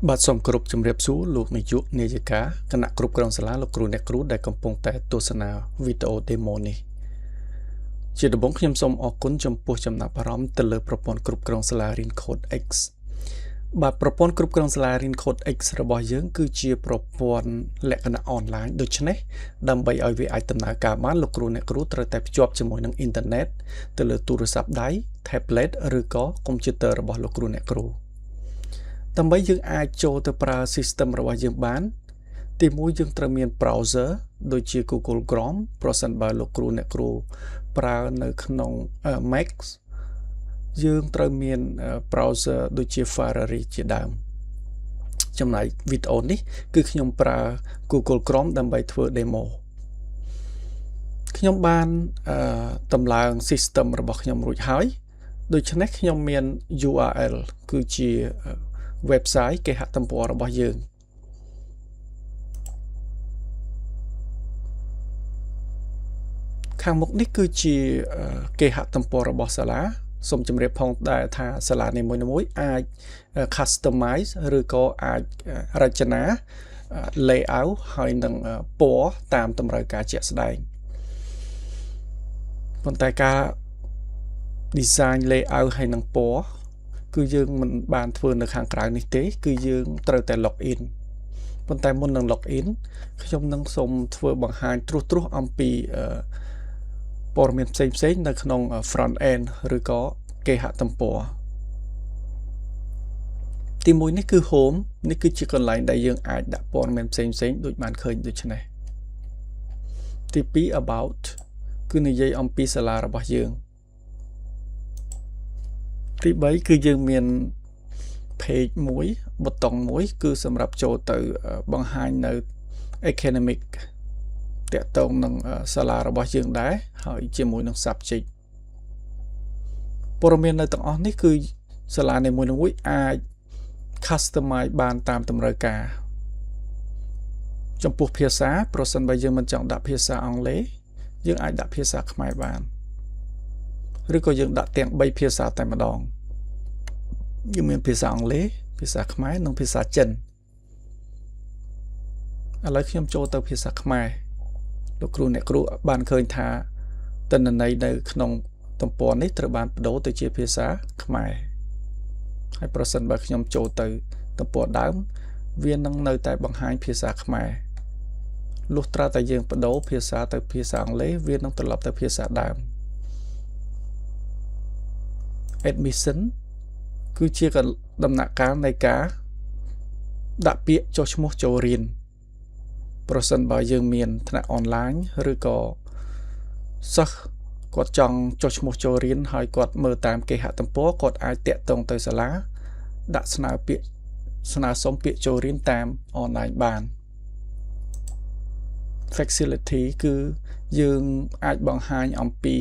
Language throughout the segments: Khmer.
បាទសូមគោរពជំរាបសួរលោកនាយកនាយិកាគណៈគ្រប់គ្រងសាលាលោកគ្រូអ្នកគ្រូដែលកំពុងតែទស្សនាវីដេអូ demo នេះជាដំបូងខ្ញុំសូមអរគុណចំពោះចំណាប់អារម្មណ៍ទៅលើប្រព័ន្ធគ្រប់គ្រងសាលារៀន Code X បាទប្រព័ន្ធគ្រប់គ្រងសាលារៀន Code X របស់យើងគឺជាប្រព័ន្ធលក្ខណៈអនឡាញដូច្នេះដើម្បីឲ្យវាអាចដំណើរការបានលោកគ្រូអ្នកគ្រូត្រូវតែភ្ជាប់ជាមួយនឹងអ៊ីនធឺណិតទៅលើទូរស័ព្ទដៃ tablet ឬក៏កុំព្យូទ័ររបស់លោកគ្រូអ្នកគ្រូដើម្បីយើងអាចចូលទៅប្រើ system របស់យើងបាន ទីមួយយើងត្រូវមាន browser ដូចជា Google Chrome ប្រសិនបើលោកគ្រូអ្នកគ្រូប្រើនៅក្នុង Mac យើងត្រូវមាន browser ដូចជា Safari ជាដើមចំណែកវីដេអូនេះគឺខ្ញុំប្រើ Google Chrome ដើម្បីធ្វើ demo ខ្ញុំបានតម្លើង system របស់ខ្ញុំរួចហើយដូច្នេះខ្ញុំមាន URL គឺជា website គេហទំព័ររបស់យើងខាងមុខនេះគឺជាគេហទំព័ររបស់សាលាសូមជម្រាបផងដែរថាសាលានីមួយៗអាច customize ឬក៏អាចរចនា layout ហើយនឹងពណ៌តាមតម្រូវការជាក់ស្ដែងប៉ុន្តែការ design layout ហើយនឹងពណ៌គឺយើងមិនបានធ្វើនៅខាងក្រៅនេះទេ គឺយើងត្រូវតែ log in ប៉ុន្តែមុននឹង log in ខ្ញុំនឹងសូមធ្វើបង្ហាញត្រួសត្រាសអំពីព័ត៌មានផ្សេងផ្សេងនៅក្នុង front end ឬក៏គេហទំព័រទីមួយនេះគឺ home នេះគឺជាកន្លែងដែលយើងអាចដាក់ព័ត៌មានផ្សេងផ្សេងដូចបានឃើញដូចនេះទី2 about គឺនិយាយអំពីសាលារបស់យើងទី3គឺយើងមាន page មួយប៊ូតុងមួយ គឺសម្រាប់ចូលទៅបង្ហាញនៅ academic តាក់ទងនឹងសាលារបស់យើងដែរហើយជាមួយនឹង subject ព័ត៌មាននៅទាំងអស់នេះគឺសាលានីមួយៗអាច customize បានតាមតម្រូវការចំពោះភាសាប្រសិនបើយើងមិនចង់ដាក់ភាសាអង់គ្លេសយើងអាចដាក់ភាសាខ្មែរបានឬក៏យើងដាក់ទាំង3ភាសាតែម្ដងយើងមានភាសាអង់គ្លេសភាសាខ្មែរនិងភាសាចិនឥឡូវខ្ញុំចូលទៅភាសាខ្មែរលោកគ្រូអ្នកគ្រូបានឃើញថាទិន្នន័យនៅក្នុងទំព័រនេះត្រូវបានបដូរទៅជាភាសាខ្មែរហើយប្រសិនបើខ្ញុំចូលទៅទំព័រដើមវានឹងនៅតែបង្ហាញភាសាខ្មែរលុះត្រាតែយើងបដូរភាសាទៅភាសាអង់គ្លេសវានឹងត្រឡប់ទៅភាសាដើម admission គឺជាដំណាក់កាលនៃការដាក់ពាក្យចុះឈ្មោះចូលរៀនប្រសិនបើយើងមានថ្នាក់អនឡាញឬក៏សិស្សគាត់ចង់ចុះឈ្មោះចូលរៀនហើយគាត់មើលតាមគេហទំព័រគាត់អាចតាក់ទងទៅសាលាដាក់ស្នើពាក្យស្នើសុំពាក្យចូលរៀនតាមអនឡាញបាន facility គឺយើងអាចបង្ហាញអំពី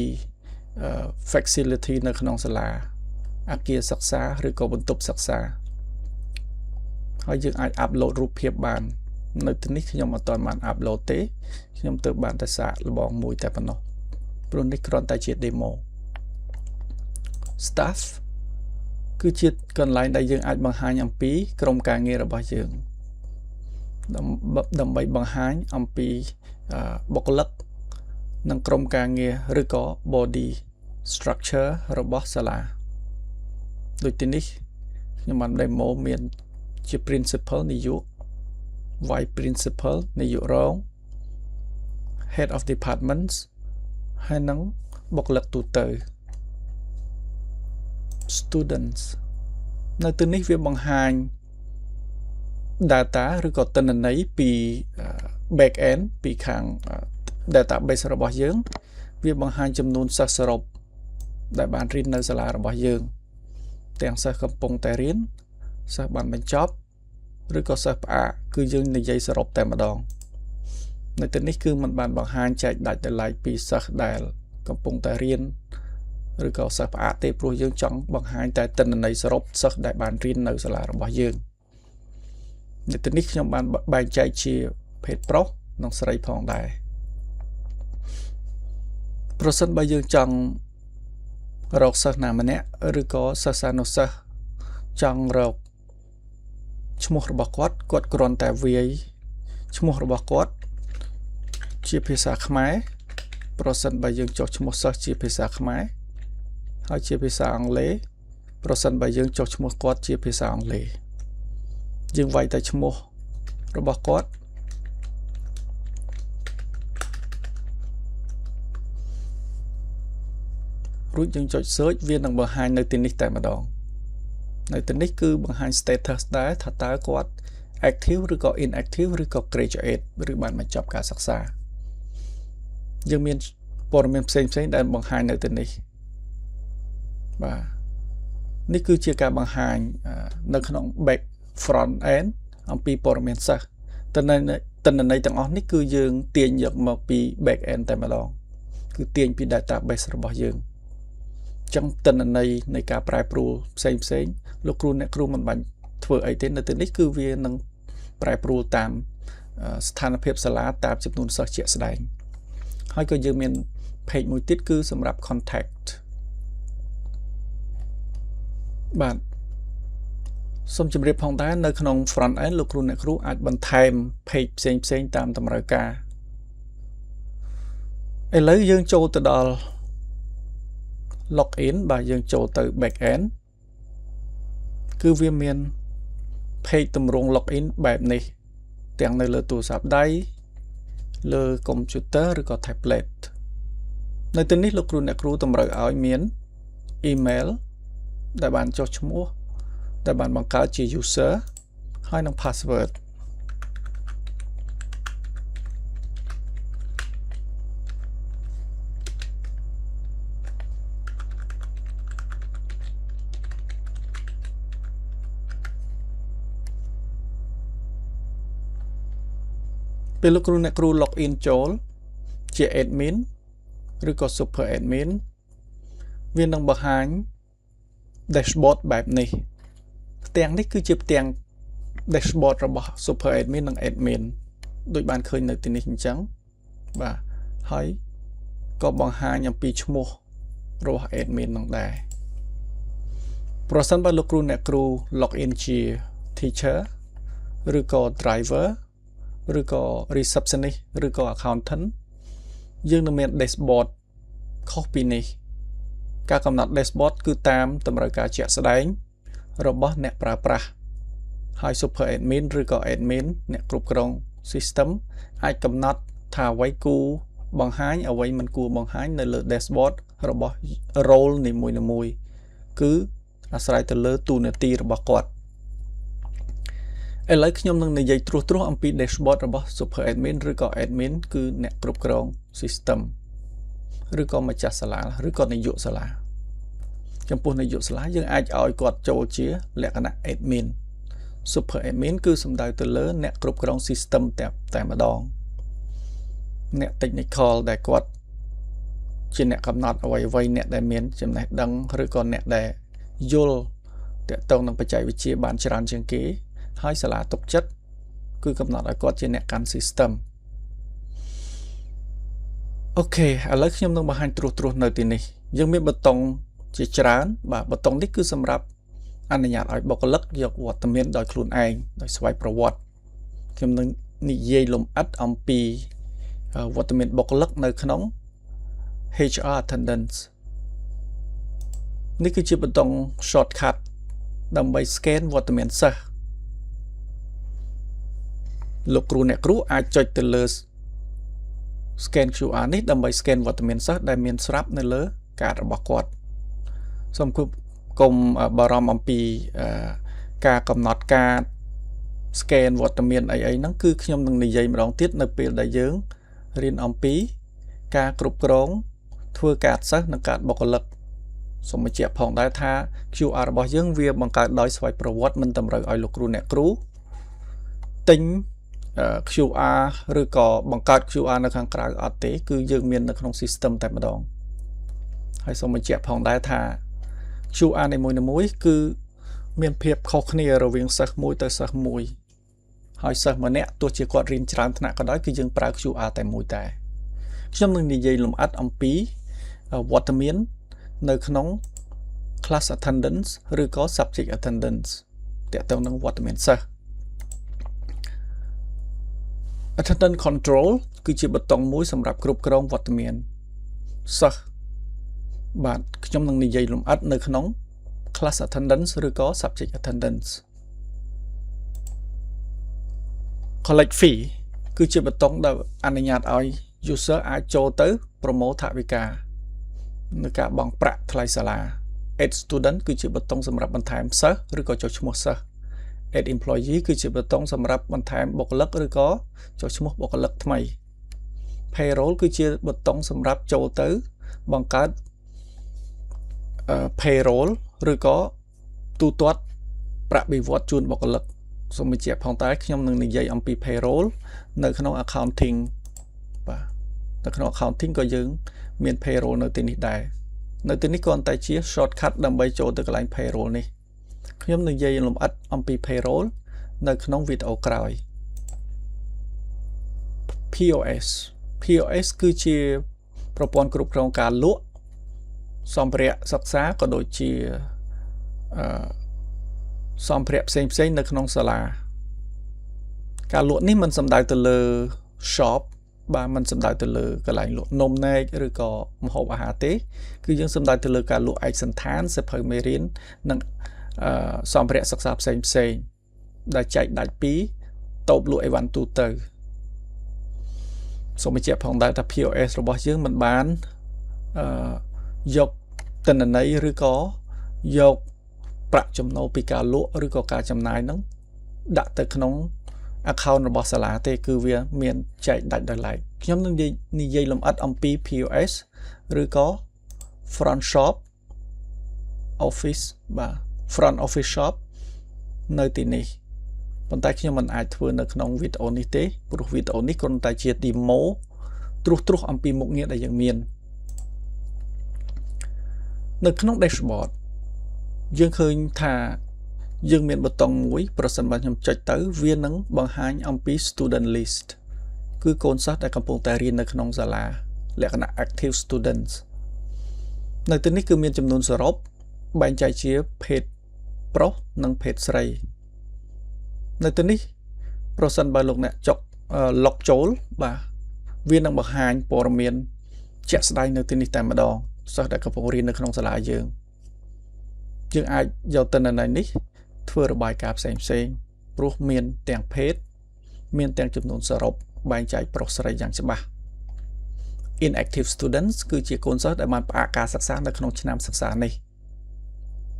facility នៅក្នុងសាលាអគារសិក្សាឬក៏បន្ទប់សិក្សាហើយយើងអាច upload រូបភាពបាន នៅទីនេះខ្ញុំអត់ទាន់បាន upload ទេខ្ញុំទើបបានតែសាកល្បងមួយតែប៉ុណ្ណោះព្រោះនេះគ្រាន់តែជា demo staff គឺជាកន្លែងដែលយើងអាចបង្ហាញអំពីក្រុមការងាររបស់យើងដើម្បីបង្ហាញអំពីបុគ្គលិកនិងក្រុមការងារឬក៏ body structure របស់សាលាដូចទីនេះខ្ញុំបាន demo មានជា principal នាយក vice principal នាយករង head of departments ហើយនិងបុគ្គលិកទូទៅ students នៅទីនេះវាបង្ហាញ data ឬក៏ទិន្នន័យពី back end ពីខាង database របស់យើង វាបង្ហាញចំនួនសិស្សសរុបដែលបានរៀននៅសាលារបស់យើង ទាំងសិស្សកំពុងតែរៀនសិស្សបានបញ្ចប់ឬក៏សិស្សផ្អាកគឺយើងនិយាយសរុបតែម្ដងនៅទីនេះគឺมันបានបង្ហាញចែកដាច់ដោយឡែកពីសិស្សដែលកំពុងតែរៀនឬក៏សិស្សផ្អាកទេព្រោះយើងចង់បង្ហាញតែទិន្នន័យសរុបសិស្សដែលបានរៀននៅសាលារបស់យើងនៅទីនេះខ្ញុំបានបែងចែកជាភេទប្រុសនិងស្រីផងដែរប្រសិនបើយើងចង់រកសិស្សណាម្នាក់ឬក៏សិស្សានុសិស្សចង់រកឈ្មោះ ឈ្មោះរបស់គាត់គាត់គ្រាន់តែវាយឈ្មោះរបស់គាត់ជាភាសាខ្មែរប្រសិនបើយើងចុះឈ្មោះសិស្សជាភាសាខ្មែរហើយជាភាសាអង់គ្លេសប្រសិនបើយើងចុះឈ្មោះគាត់ជាភាសាអង់គ្លេសយើងវាយតែឈ្មោះរបស់គាត់រួចយើងចុច search វានឹងបង្ហាញនៅទីនេះតែម្ដងនៅទីនេះគឺបង្ហាញ status ដែរថាតើគាត់ active ឬក៏ inactive ឬក៏ graduate ឬបានបញ្ចប់ការសិក្សាយើងមានព័ត៌មានផ្សេងផ្សេងដែលបង្ហាញនៅទីនេះបាទនេះគឺជាការបង្ហាញនៅក្នុង back front end អំពីព័ត៌មានសិស្សទិន្នន័យទាំងអស់នេះគឺយើងទាញយកមកពី back end តែម្ដងគឺទាញពី database របស់យើងចឹងទិន្នន័យនៃការប្រែប្រួលផ្សេងផ្សេងលោកគ្រូអ្នកគ្រូមិនបាច់ធ្វើអីទេនៅទីនេះគឺវានឹងប្រែប្រួលតាមស្ថានភាពសាលាតាមចំនួនសិស្សជាក់ស្ដែងហើយក៏យើងមាន page មួយទៀតគឺសម្រាប់ contact បាទសូមជម្រាបផងដែរនៅក្នុង front end លោកគ្រូអ្នកគ្រូអាចបន្ថែម page ផ្សេងផ្សេងតាមតម្រូវការឥឡូវយើងចូលទៅដល់ login បាទយើងចូលទៅ back end គឺវាមាន page ទម្រង់ login បែបនេះទាំងនៅលើទូរស័ព្ទដៃលើកុំព្យូទ័រឬក៏ tablet នៅទីនេះលោកគ្រូអ្នកគ្រូតម្រូវឲ្យមាន email ដែលបានចុះឈ្មោះដែលបានបង្កើតជា user ហើយនិង password ពេលលោកគ្រូអ្នកគ្រូ log in ចូលជា admin ឬក៏ super admin វានឹងបង្ហាញ dashboard បែបនេះផ្ទាំងនេះគឺជាផ្ទាំង dashboard របស់ super admin និង admin ដូចបានឃើញនៅទីនេះអញ្ចឹងបាទហើយក៏បង្ហាញអំពីឈ្មោះរបស់ admin នឹងដែរប្រសិនបើលោកគ្រូអ្នកគ្រូ log in ជា teacher ឬក៏ driver ឬក៏ receptionist ឬក៏ accountant យើងនឹងមាន dashboard ខុសពីនេះការកំណត់ dashboard គឺតាមតម្រូវការជាក់ស្ដែងរបស់អ្នកប្រើប្រាស់ហើយ super admin ឬក៏ admin អ្នកគ្រប់គ្រង system អាចកំណត់ថាអ្វីគួរបង្ហាញអ្វីមិនគួរបង្ហាញនៅលើ dashboard របស់ role នីមួយៗគឺអាស្រ័យទៅលើតួនាទីរបស់គាត់ឥឡូវខ្ញុំនឹងនិយាយត្រួសត្រាសអំពី dashboard របស់ super admin ឬក៏ admin គឺអ្នកគ្រប់គ្រង system ឬក៏ម្ចាស់សាលាឬក៏នាយកសាលាចំពោះនាយកសាលាយើងអាចឲ្យគាត់ចូលជាលក្ខណៈ admin super admin គឺសំដៅទៅលើអ្នកគ្រប់គ្រង system តែម្ដងអ្នក technical ដែលគាត់ជាអ្នកកំណត់អ្វីអ្វីអ្នកដែលមានចំណេះដឹងឬក៏អ្នកដែលយល់ទាក់ទងនឹងបច្ចេកវិទ្យាបានច្រើនជាងគេហើយសាលាទុកចិត្តគឺកំណត់ឲ្យគាត់ជាអ្នកកាន់ system OK ឥឡូវខ្ញុំនឹងបង្ហាញត្រួសត្រាសនៅទីនេះយើងមានប៊ូតុងជាច្រើនបាទប៊ូតុងនេះគឺសម្រាប់អនុញ្ញាតឲ្យបុគ្គលិកយកវត្តមានដោយខ្លួនឯងដោយស្វ័យប្រវត្តិខ្ញុំនឹងនិយាយលម្អិតអំពីវត្តមានបុគ្គលិកនៅក្នុង HR attendance នេះគឺជាប៊ូតុង shortcut ដើម្បី scan វត្តមានសិស្សលោកគ្រូអ្នកគ្រូអាចចុចទៅលើ scan QR នេះដើម្បី scan វត្តមានសិស្សដែលមានស្រាប់នៅលើកាតរបស់គាត់សូមគប់កុំបារម្ភអំពីការកំណត់ការ scan វត្តមានអីអីហ្នឹងគឺខ្ញុំនឹងនិយាយម្ដងទៀតនៅពេលដែលយើងរៀនអំពីការគ្រប់គ្រងធ្វើកាតសិស្សនិងកាតបុគ្គលិកសូមបញ្ជាក់ផងដែរថា QR របស់យើងវាបង្កើតដោយស្វ័យប្រវត្តិមិនតម្រូវឲ្យលោកគ្រូអ្នកគ្រូទិញ QR ឬក៏បង្កើត QR នៅខាងក្រៅអត់ទេគឺយើងមាននៅក្នុង system តែម្ដងហើយសូមបញ្ជាក់ផងដែរថា QR នីមួយៗគឺមានភាពខុសគ្នារវាងសិស្សមួយទៅសិស្សមួយហើយសិស្សម្នាក់ទោះជាគាត់រៀនច្រើនថ្នាក់ក៏ដោយគឺយើងប្រើ QR តែមួយដែរខ្ញុំនឹងនិយាយលម្អិតអំពីវត្តមាននៅក្នុង class attendance ឬក៏ subject attendance ទាក់ទងនឹងវត្តមានសិស្ស Attendance control គឺជាប៊ូតុងមួយសម្រាប់គ្រប់គ្រងវត្តមានសិស្សបាទខ្ញុំនឹងនិយាយលម្អិតនៅក្នុង class attendance ឬក៏ subject attendance។ Collect fee គឺជាប៊ូតុងដែលអនុញ្ញាតឲ្យ user អាចចូលទៅប្រមូលថវិកានៅការបង់ប្រាក់ថ្លៃសាលា។ Add student គឺជាប៊ូតុងសម្រាប់បន្ថែមសិស្សឬក៏ចុះឈ្មោះសិស្ស។ Add employee គឺជាប៊ូតុងសម្រាប់បន្ថែមបុគ្គលិកឬក៏ចុះឈ្មោះបុគ្គលិកថ្មី។ Payroll គឺជាប៊ូតុងសម្រាប់ចូលទៅបង្កើត payroll ឬក៏ទូទាត់ប្រាក់បៀវត្សជូនបុគ្គលិកសូមបញ្ជាក់ផងតែខ្ញុំនឹងនិយាយអំពី payroll នៅក្នុង accounting បាទនៅក្នុង accounting ក៏យើងមាន payroll នៅទីនេះដែរនៅទីនេះគ្រាន់តែជា shortcut ដើម្បីចូលទៅកន្លែង payroll នេះខ្ញុំនឹងនិយាយលម្អិតអំពី payroll នៅក្នុងវីដេអូក្រោយ។ POS POS គឺជាប្រព័ន្ធគ្រប់គ្រងការលក់សម្ភារៈសិក្សាក៏ដូចជាអឺសម្ភារៈផ្សេងផ្សេងនៅក្នុងសាលាការលក់នេះមិនសំដៅទៅលើ shop បាទមិនសំដៅទៅលើកន្លែងលក់នំនែកឬក៏ម្ហូបអាហារទេ គឺយើងសំដៅទៅលើការលក់ឯកសណ្ឋានសៀវភៅមេរៀននិងសម្ភារៈសិក្សាផ្សេងផ្សេងដែលចែកដាច់ពីតូបលក់អីវ៉ាន់ទូទៅសូមបញ្ជាក់ផងដែរថា POS របស់យើងមិនបានអឺយកទិន្នន័យឬក៏យកប្រាក់ចំណូលពីការលក់ឬក៏ការចំណាយហ្នឹងដាក់ទៅក្នុង account របស់សាលាទេគឺវាមានចែកដាច់ដោយឡែកខ្ញុំនឹងនិយាយលម្អិតអំពី POS ឬក៏ front shop office បាទ front office shop នៅទីនេះប៉ុន្តែខ្ញុំមិនអាចធ្វើនៅក្នុងវីដេអូនេះទេព្រោះវីដេអូនេះគ្រាន់តែជា demo ត្រួសត្រាសអំពីមុខងារដែលយើងមាននៅក្នុង dashboard យើងឃើញថាយើងមានប៊ូតុងមួយប្រសិនបើខ្ញុំចុចទៅវានឹងបង្ហាញអំពី student list គឺកូនសិស្សដែលកំពុងតែរៀននៅក្នុងសាលាលក្ខណៈ active students នៅទីនេះគឺមានចំនួនសរុបបែងចែកជាភេទប្រុសនិងភេទស្រីនៅទីនេះប្រសិនបើលោកអ្នកចុច log ចូលបាទវានឹងបង្ហាញព័ត៌មានជាក់ស្ដែងនៅទីនេះតែម្ដងសិស្សដែលកំពុងរៀននៅក្នុងសាលាយើងយើងអាចយកទិន្នន័យនេះធ្វើរបាយការណ៍ផ្សេងផ្សេងព្រោះមានទាំងភេទមានទាំងចំនួនសរុបបែងចែកប្រុសស្រីយ៉ាងច្បាស់។ Inactive students គឺជាកូនសិស្សដែលបានផ្អាកការសិក្សានៅក្នុងឆ្នាំសិក្សានេះ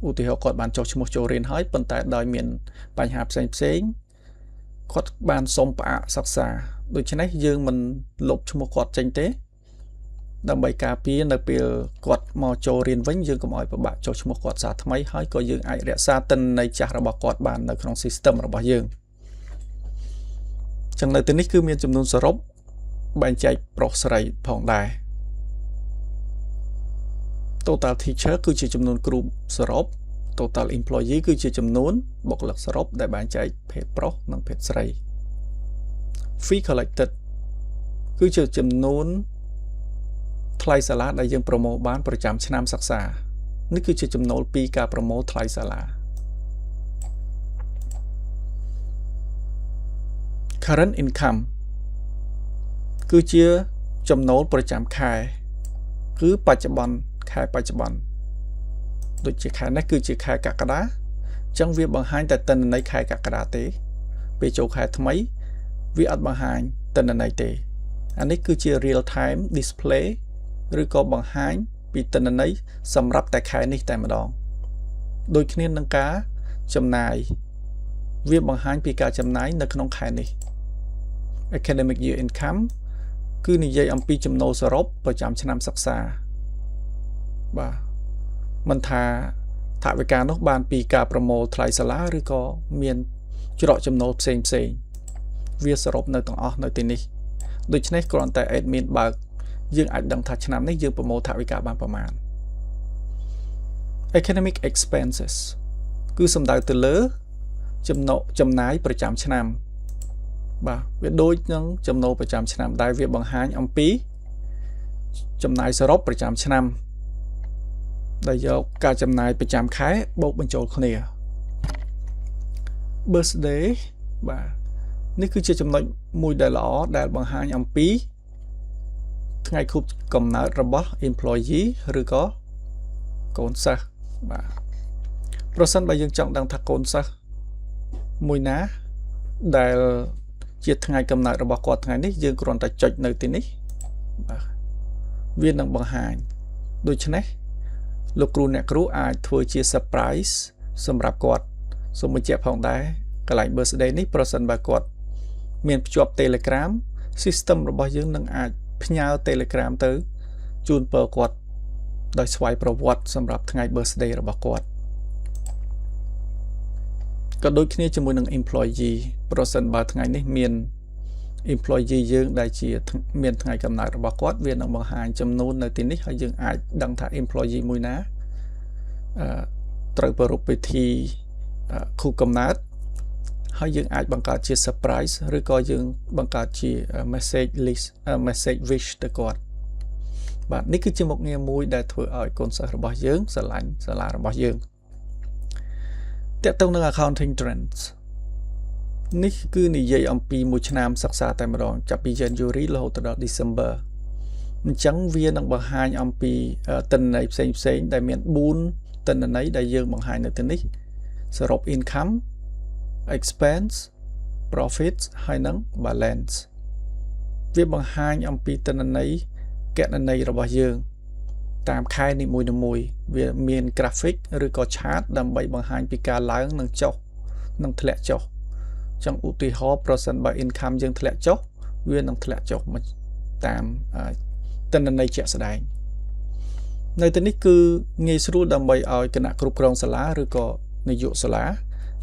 ឧទាហរណ៍គាត់បានចុះឈ្មោះចូលរៀនហើយប៉ុន្តែដោយមានបញ្ហាផ្សេងផ្សេងគាត់បានសុំផ្អាកសិក្សាដូច្នេះយើងមិនលុបឈ្មោះគាត់ចេញទេដើម្បីការពារនៅពេលគាត់មកចូលរៀនវិញយើងកុំឲ្យពិបាកចុះឈ្មោះគាត់សារថ្មីហើយក៏យើងអាចរក្សាទិន្នន័យចាស់របស់គាត់បាននៅក្នុង system របស់យើងចឹងនៅទីនេះគឺមានចំនួនសរុបបែងចែកប្រុសស្រីផងដែរ Total teacher គឺជាចំនួនគ្រូសរុប Total employee គឺជាចំនួនបុគ្គលិកសរុបដែលបែងចែកភេទប្រុសនិងភេទស្រី Fee collected គឺជាចំនួនថ្លៃសាលាដែលយើងប្រមូលបានប្រចាំឆ្នាំសិក្សានេះគឺជាចំណូលពីការប្រមូលថ្លៃសាលា Current income គឺជាចំណូលប្រចាំខែគឺបច្ចុប្បន្នខែបច្ចុប្បន្នដូចជាខែនេះគឺជាខែកក្កដាអញ្ចឹងវាបង្ហាញតែទិន្នន័យខែកក្កដាទេពេលចូលខែថ្មីវាអត់បង្ហាញទិន្នន័យទេអានេះគឺជា real time display ឬក៏បង្ហាញពីទិន្នន័យសម្រាប់តែខែនេះតែម្ដងដូចគ្នានឹងការចំណាយវាបង្ហាញពីការចំណាយនៅក្នុងខែនេះ Academic year income គឺនិយាយអំពីចំណូលសរុបប្រចាំឆ្នាំសិក្សាបាទមិនថាថវិកានោះបានពីការប្រមូលថ្លៃសាលាឬក៏មានច្រកចំណូលផ្សេងផ្សេងវាសរុបនៅទាំងអស់នៅទីនេះដូច្នេះគ្រាន់តែ admin បើកយើងអាចដឹងថាឆ្នាំនេះយើងប្រមូលថវិកាបានប្រមាណ Academic expenses គឺសំដៅទៅលើចំណូលចំណាយប្រចាំឆ្នាំបាទវាដូចនឹងចំណូលប្រចាំឆ្នាំដែលវាបង្ហាញអំពីចំណាយសរុបប្រចាំឆ្នាំដែលយកការចំណាយប្រចាំខែបូកបញ្ចូលគ្នា Birthday បាទ នេះគឺជាចំណុចមួយដែលល្អដែលបង្ហាញអំពីថ្ងៃខួបកំណើតរបស់ employee ឬក៏កូនសិស្សបាទប្រសិនបើយើងចង់ដឹងថាកូនសិស្សមួយណាដែលជាថ្ងៃកំណើតរបស់គាត់ថ្ងៃនេះយើងគ្រាន់តែចុចនៅទីនេះបាទវានឹងបង្ហាញដូច្នេះលោកគ្រូអ្នកគ្រូអាចធ្វើជា surprise សម្រាប់គាត់សូមបញ្ជាក់ផងដែរកន្លែង birthday នេះប្រសិនបើគាត់មានភ្ជាប់ Telegram system របស់យើងនឹងអាចផ្ញើ Telegram ទៅជូនពរគាត់ដោយស្វ័យប្រវត្តិសម្រាប់ថ្ងៃ birthday របស់គាត់ក៏ដូចគ្នាជាមួយនឹង employee ប្រសិនបើថ្ងៃនេះមាន employee យើងដែលជាមានថ្ងៃកំណើតរបស់គាត់វានឹងបង្ហាញចំនួននៅទីនេះហើយយើងអាចដឹងថា employee មួយណាអឺត្រូវប្រារព្ធពិធីខួបកំណើតហើយយើងអាចបង្កើតជា surprise ឬក៏យើងបង្កើតជា message list message wish ទៅគាត់បាទនេះគឺជាមុខងារមួយដែលធ្វើឲ្យកូនសិស្សរបស់យើងស្រឡាញ់សាលារបស់យើងទាក់ទងនឹង accounting trends នេះគឺនិយាយអំពីមួយឆ្នាំសិក្សាតែម្ដងចាប់ពី January រហូតដល់ December អញ្ចឹងវានឹងបង្ហាញអំពីទិន្នន័យផ្សេងផ្សេងដែលមាន4ទិន្នន័យដែលយើងបង្ហាញនៅទីនេះសរុប income, expense, profit ហើយនិង balance វាបង្ហាញអំពីទិន្នន័យកណន័យរបស់យើង តាមខែនីមួយៗវាមាន graphic ឬក៏ chart ដើម្បីបង្ហាញពីការឡើងនិងចុះនិងធ្លាក់ចុះចឹងឧទាហរណ៍ប្រសិនបើ income យើងធ្លាក់ចុះវានឹងធ្លាក់ចុះមកតាមទិន្នន័យជាក់ស្ដែងនៅទីនេះគឺងាយស្រួលដើម្បីឲ្យគណៈគ្រប់គ្រងសាលាឬក៏នាយកសាលា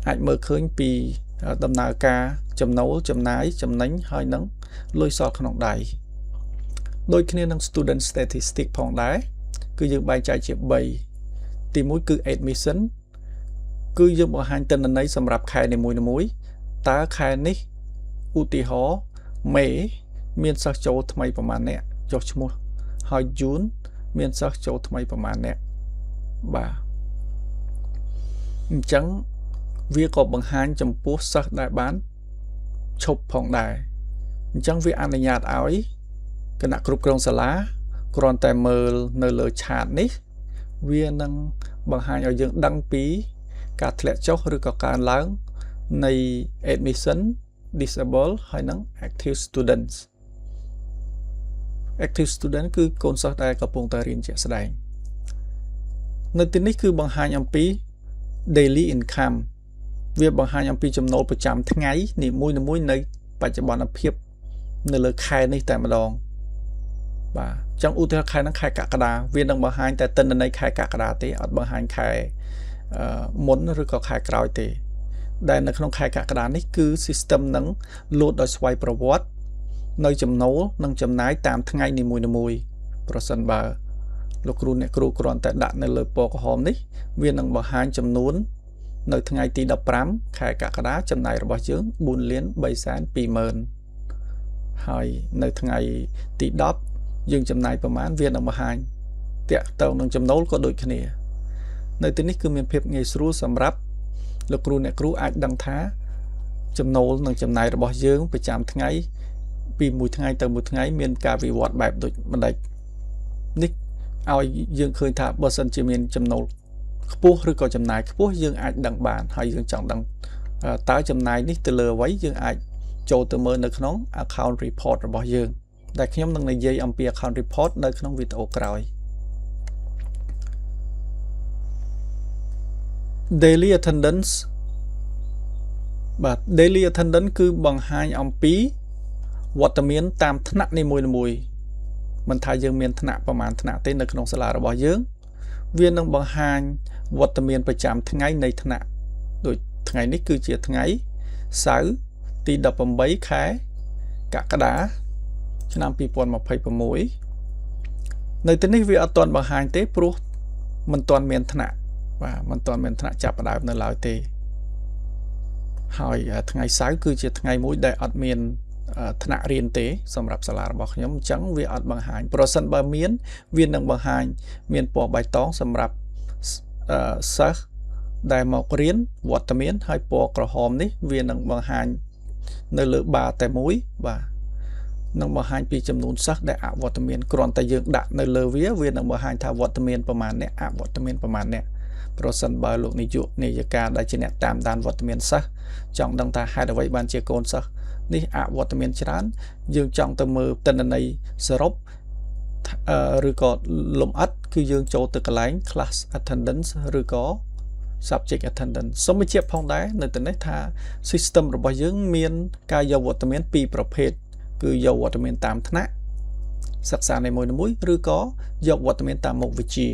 អាចមើលឃើញពីដំណើរការចំណូលចំណាយចំណេញហើយនឹងលុយសល់ក្នុងដៃដូចគ្នានឹង student statistic ផងដែរគឺយើងបែងចែកជា3ទី1គឺ admission គឺយើងបង្ហាញទិន្នន័យសម្រាប់ខែនីមួយៗតើខែនេះឧទាហរណ៍មេមានសិស្សចូលថ្មីប្រមាណអ្នកចុះឈ្មោះហើយ June មានសិស្សចូលថ្មីប្រមាណអ្នកបាទអញ្ចឹងវាក៏បង្ហាញចំពោះសិស្សដែលបានឈប់ផងដែរអញ្ចឹងវាអនុញ្ញាតឲ្យគណៈគ្រប់គ្រងសាលាគ្រាន់តែមើលនៅលើ chart នេះវានឹងបង្ហាញឲ្យយើងដឹងពីការធ្លាក់ចុះឬក៏កើនឡើងនៃ admission, disable ហើយនិង active students. Active student គឺកូនសិស្សដែលកំពុងតែរៀនជាក់ស្ដែងនៅទីនេះគឺបង្ហាញអំពី daily income វាបង្ហាញអំពីចំណូលប្រចាំថ្ងៃនីមួយៗនៅបច្ចុប្បន្នភាពនៅលើខែនេះតែម្ដងបាទអញ្ចឹងឧទាហរណ៍ខែហ្នឹងខែកក្កដាវានឹងបង្ហាញតែទិន្នន័យខែកក្កដាទេអត់បង្ហាញខែមុនឬក៏ខែក្រោយទេ ដែលនៅក្នុងខែកក្កដានេះគឺ system នឹងលោតដោយស្វ័យប្រវត្តិនៅចំណូលនិងចំណាយតាមថ្ងៃនីមួយៗប្រសិនបើលោកគ្រូអ្នកគ្រូគ្រាន់តែដាក់នៅលើពណ៌ក្រហមនេះវានឹងបង្ហាញចំនួននៅថ្ងៃទី15ខែកក្កដាចំណាយរបស់យើង4លាន3សែន20000ហើយនៅថ្ងៃទី10យើងចំណាយប្រមាណវានឹងបង្ហាញតាក់ទងនឹងចំណូលក៏ដូចគ្នា នៅទីនេះគឺមានភាពងាយស្រួលសម្រាប់លោកគ្រូអ្នកគ្រូអាចដឹងថាចំណូលនិងចំណាយរបស់យើងប្រចាំថ្ងៃពីមួយថ្ងៃទៅមួយថ្ងៃមានការវិវត្តបែបដូចម្ដេចនេះឲ្យយើងឃើញថាបើសិនជាមានចំណូលខ្ពស់ឬក៏ចំណាយខ្ពស់យើងអាចដឹងបានហើយយើងចង់ដឹងតើចំណាយនេះទៅលើអ្វីយើងអាចចូលទៅមើលនៅក្នុង account report របស់យើងដែលខ្ញុំនឹងនិយាយអំពី account report នៅក្នុងវីដេអូក្រោយ daily attendance បាទ daily attendance គឺបង្ហាញអំពីវត្តមានតាមថ្នាក់នីមួយៗមិនថាយើងមានថ្នាក់ប្រមាណថ្នាក់ទេនៅក្នុងសាលារបស់យើងវានឹងបង្ហាញវត្តមានប្រចាំថ្ងៃនៃថ្នាក់ដូចថ្ងៃនេះគឺជាថ្ងៃសៅរ៍ទី18ខែកក្កដាឆ្នាំ2026នៅទីនេះវាអត់ទាន់បង្ហាញទេព្រោះមិនទាន់មានថ្នាក់បាទមិនទាន់មានថ្នាក់ចាប់ផ្ដើមនៅឡើយទេហើយថ្ងៃសៅរ៍គឺជាថ្ងៃមួយដែលអត់មានថ្នាក់រៀនទេសម្រាប់សាលារបស់ខ្ញុំអញ្ចឹងវាអត់បង្ហាញប្រសិនបើមានវានឹងបង្ហាញមានពណ៌បៃតងសម្រាប់សិស្សដែលមករៀនវត្តមានហើយពណ៌ក្រហមនេះវានឹងបង្ហាញ នៅលើបារតែមួយបាទនឹងបង្ហាញពីចំនួនសិស្សដែលអវត្តមានគ្រាន់តែយើងដាក់នៅលើវាវានឹងបង្ហាញថាវត្តមានប្រមាណអ្នកអវត្តមានប្រមាណអ្នកប្រសិនបើលោកនាយកនាយិកាដែលជាអ្នកតាមដានវត្តមានសិស្សចង់ដឹងថាហេតុអ្វីបានជាកូនសិស្សនេះអវត្តមានច្រើនយើងចង់ទៅមើលទិន្នន័យសរុបឬក៏លំអិតគឺយើងចូលទៅកន្លែង class attendance ឬក៏ subject attendance សូមបញ្ជាក់ផងដែរនៅទីនេះថា system របស់យើងមានការយកវត្តមានពីរប្រភេទគឺយកវត្តមានតាមថ្នាក់សិក្សានីមួយៗឬក៏យកវត្តមានតាមមុខវិជ្ជា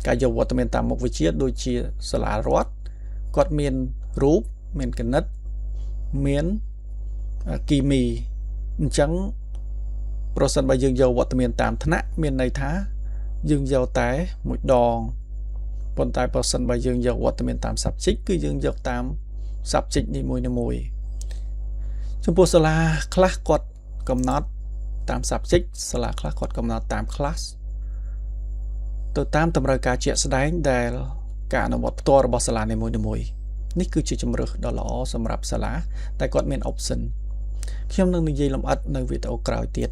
ការយកវត្តមានតាមមុខវិជ្ជាដូចជាសាលារដ្ឋគាត់មានរូបមានគណិតមានគីមីអញ្ចឹងប្រសិនបើយើងយកវត្តមានតាមថ្នាក់មានន័យថាយើងយកតែមួយដងប៉ុន្តែប្រសិនបើយើងយកវត្តមានតាម subject គឺយើងយកតាម subject នីមួយៗចំពោះសាលាខ្លះគាត់កំណត់តាម subject សាលាខ្លះគាត់កំណត់តាម class ទៅតាមតម្រូវការជាក់ស្ដែងដែលការអនុវត្តផ្ទាល់របស់សាលានីមួយៗនេះគឺជាជំរើសដ៏ល្អសម្រាប់សាលាតែគាត់មាន option ខ្ញុំនឹងនិយាយលម្អិតនៅវីដេអូក្រោយទៀត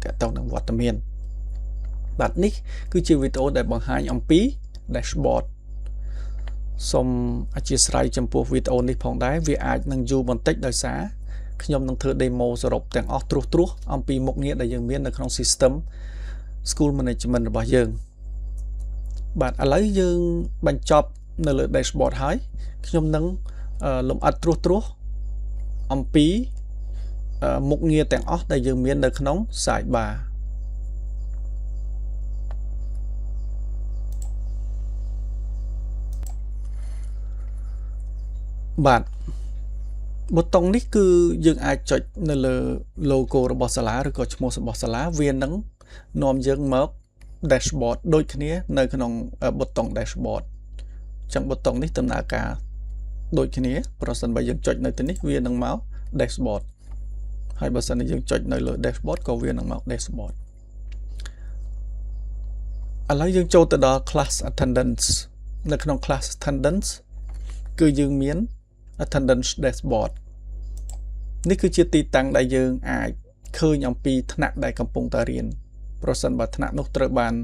ទាក់ទងនឹងវត្តមានបាទនេះគឺជាវីដេអូដែលបង្ហាញអំពី dashboard សូមអធ្យាស្រ័យចំពោះវីដេអូនេះផងដែរវាអាចនឹងយូរបន្តិចដោយសារខ្ញុំនឹងធ្វើ demo សរុបទាំងអស់ត្រួសត្រាសអំពីមុខងារដែលយើងមាននៅក្នុង system school management របស់យើងបាទឥឡូវយើងបញ្ចប់នៅលើ dashboard ហើយខ្ញុំនឹងលម្អិតត្រួសត្រាសអំពីមុខងារទាំងអស់ដែលយើងមាននៅក្នុង sidebar បាទប៊ូតុងនេះគឺយើងអាចចុចនៅលើ logo របស់សាលាឬក៏ឈ្មោះរបស់សាលាវានឹងនាំយើងមក dashboard ដូចគ្នានៅក្នុងប៊ូតុង dashboard អញ្ចឹងប៊ូតុងនេះដំណើរការដូចគ្នាប្រសិនបើយើងចុចនៅទីនេះវានឹងមក dashboard ហើយបើសិនជាយើងចុចនៅលើ dashboard ក៏វានឹងមក dashboard ឥឡូវយើងចូលទៅដល់ class attendance នៅក្នុង class attendance គឺយើងមាន attendance dashboard នេះគឺជាទីតាំងដែលយើងអាចឃើញអំពីថ្នាក់ដែលកំពុងតែរៀនប្រសិនបើថ្នាក់នោះត្រូវបាន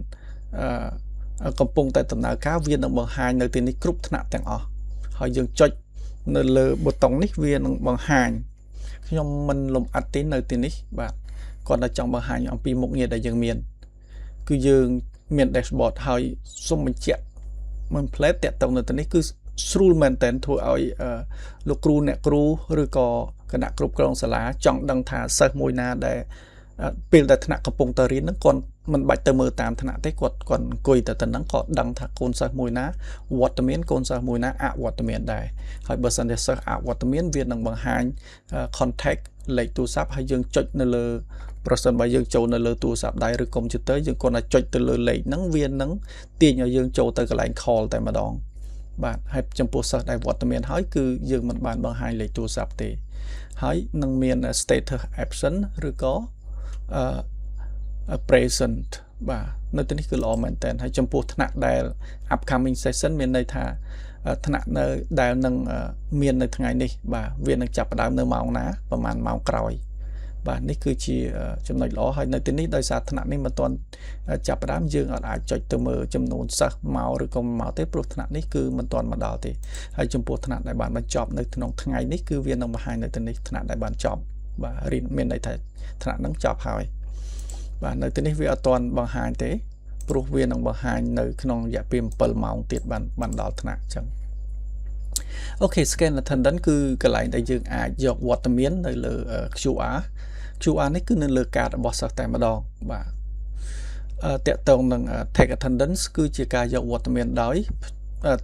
អឺកំពុងតែដំណើរការវានឹងបង្ហាញនៅទីនេះគ្រប់ថ្នាក់ទាំងអស់ហើយយើងចុចនៅលើប៊ូតុងនេះវានឹងបង្ហាញខ្ញុំមិនលំអិតទេនៅទីនេះបាទគាត់តែចង់បង្ហាញអំពីមុខងារដែលយើងមានគឺយើងមាន dashboard ហើយសូមបញ្ជាក់មិនផ្លែតតាក់ទងនៅទីនេះគឺស្រួលមែនតើធ្វើឲ្យលោកគ្រូអ្នកគ្រូឬក៏គណៈគ្រប់គ្រងសាលាចង់ដឹងថាសិស្សមួយណាដែលពេលដែលថ្នាក់កំពុងតែរៀនហ្នឹងគាត់មិនបាច់ទៅមើលតាមថ្នាក់ទេគាត់គាត់អង្គុយតែទៅហ្នឹងក៏ដឹងថាកូនសិស្សមួយណាវត្តមានកូនសិស្សមួយណាអវត្តមានដែរហើយបើសិនជាសិស្សអវត្តមានវានឹងបង្ហាញ contact លេខទូរស័ព្ទហើយយើងចុចនៅលើប្រសិនបើយើងចូលនៅលើទូរស័ព្ទដៃឬកុំព្យូទ័រយើងគ្រាន់តែចុចទៅលើលេខហ្នឹងវានឹងទាញឲ្យយើងចូលទៅកន្លែង call តែម្ដងបាទហើយចំពោះសិស្សដែលវត្តមានហើយគឺយើងមិនបានបង្ហាញលេខទូរស័ព្ទទេហើយនឹងមាន status absent ឬក៏អឺ present បាទនៅទីនេះគឺល្អមែនតើហើយចំពោះថ្នាក់ដែល upcoming session មានន័យថាថ្នាក់នៅដែលនឹងមាននៅថ្ងៃនេះបាទវានឹងចាប់ផ្ដើមនៅម៉ោងណាប្រហែលម៉ោងក្រោយបាទនេះគឺជាចំណុចល្អហើយនៅទីនេះដោយសារថ្នាក់នេះមិនទាន់ចាប់ផ្ដើមយើងអាចចុចទៅមើលចំនួនសិស្សមកឬក៏មកទេព្រោះថ្នាក់នេះគឺមិនទាន់មកដល់ទេហើយចំពោះថ្នាក់ដែលបានបញ្ចប់នៅក្នុងថ្ងៃនេះគឺវានឹងបង្ហាញនៅទីនេះថ្នាក់ដែលបានចប់បាទរៀនមានន័យថាថ្នាក់ហ្នឹងចប់ហើយបាទនៅទីនេះវាអត់ទាន់បង្ហាញទេព្រោះវានឹងបង្ហាញនៅក្នុងរយៈពេល7ម៉ោងទៀតបានបានដល់ថ្នាក់អញ្ចឹង OK scan attendance គឺកន្លែងដែលយើងអាចយកវត្តមាននៅលើ QR QR នេះគឺនៅលើកាតរបស់សិស្សតែម្ដងបាទទាក់ទងនឹង take attendance គឺជាការយកវត្តមានដោយ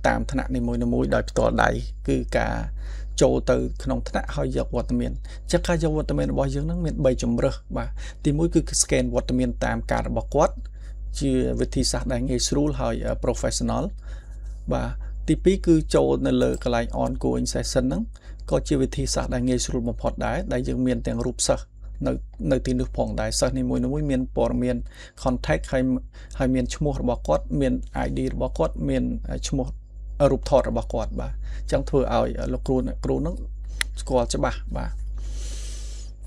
តាមថ្នាក់នីមួយៗដោយផ្ទាល់ដៃគឺការចូលទៅក្នុងថ្នាក់ហើយយកវត្តមានអញ្ចឹងការយកវត្តមានរបស់យើងនឹងមាន3ជម្រើសបាទទី1គឺ scan វត្តមានតាមកាតរបស់គាត់ជាវិធីសាស្ត្រដែលងាយស្រួលហើយ professional បាទទី2គឺចូលនៅលើកន្លែង ongoing session ហ្នឹងក៏ជាវិធីសាស្ត្រដែលងាយស្រួលបំផុតដែរដែលយើងមានទាំងរូបសិស្សនៅនៅទីនោះផងដែរសិស្សនីមួយៗមានព័ត៌មាន contact ហើយហើយមានឈ្មោះរបស់គាត់មាន ID របស់គាត់មានឈ្មោះរូបថតរបស់គាត់បាទអញ្ចឹងធ្វើឲ្យលោកគ្រូអ្នកគ្រូនឹងស្គាល់ច្បាស់បាទ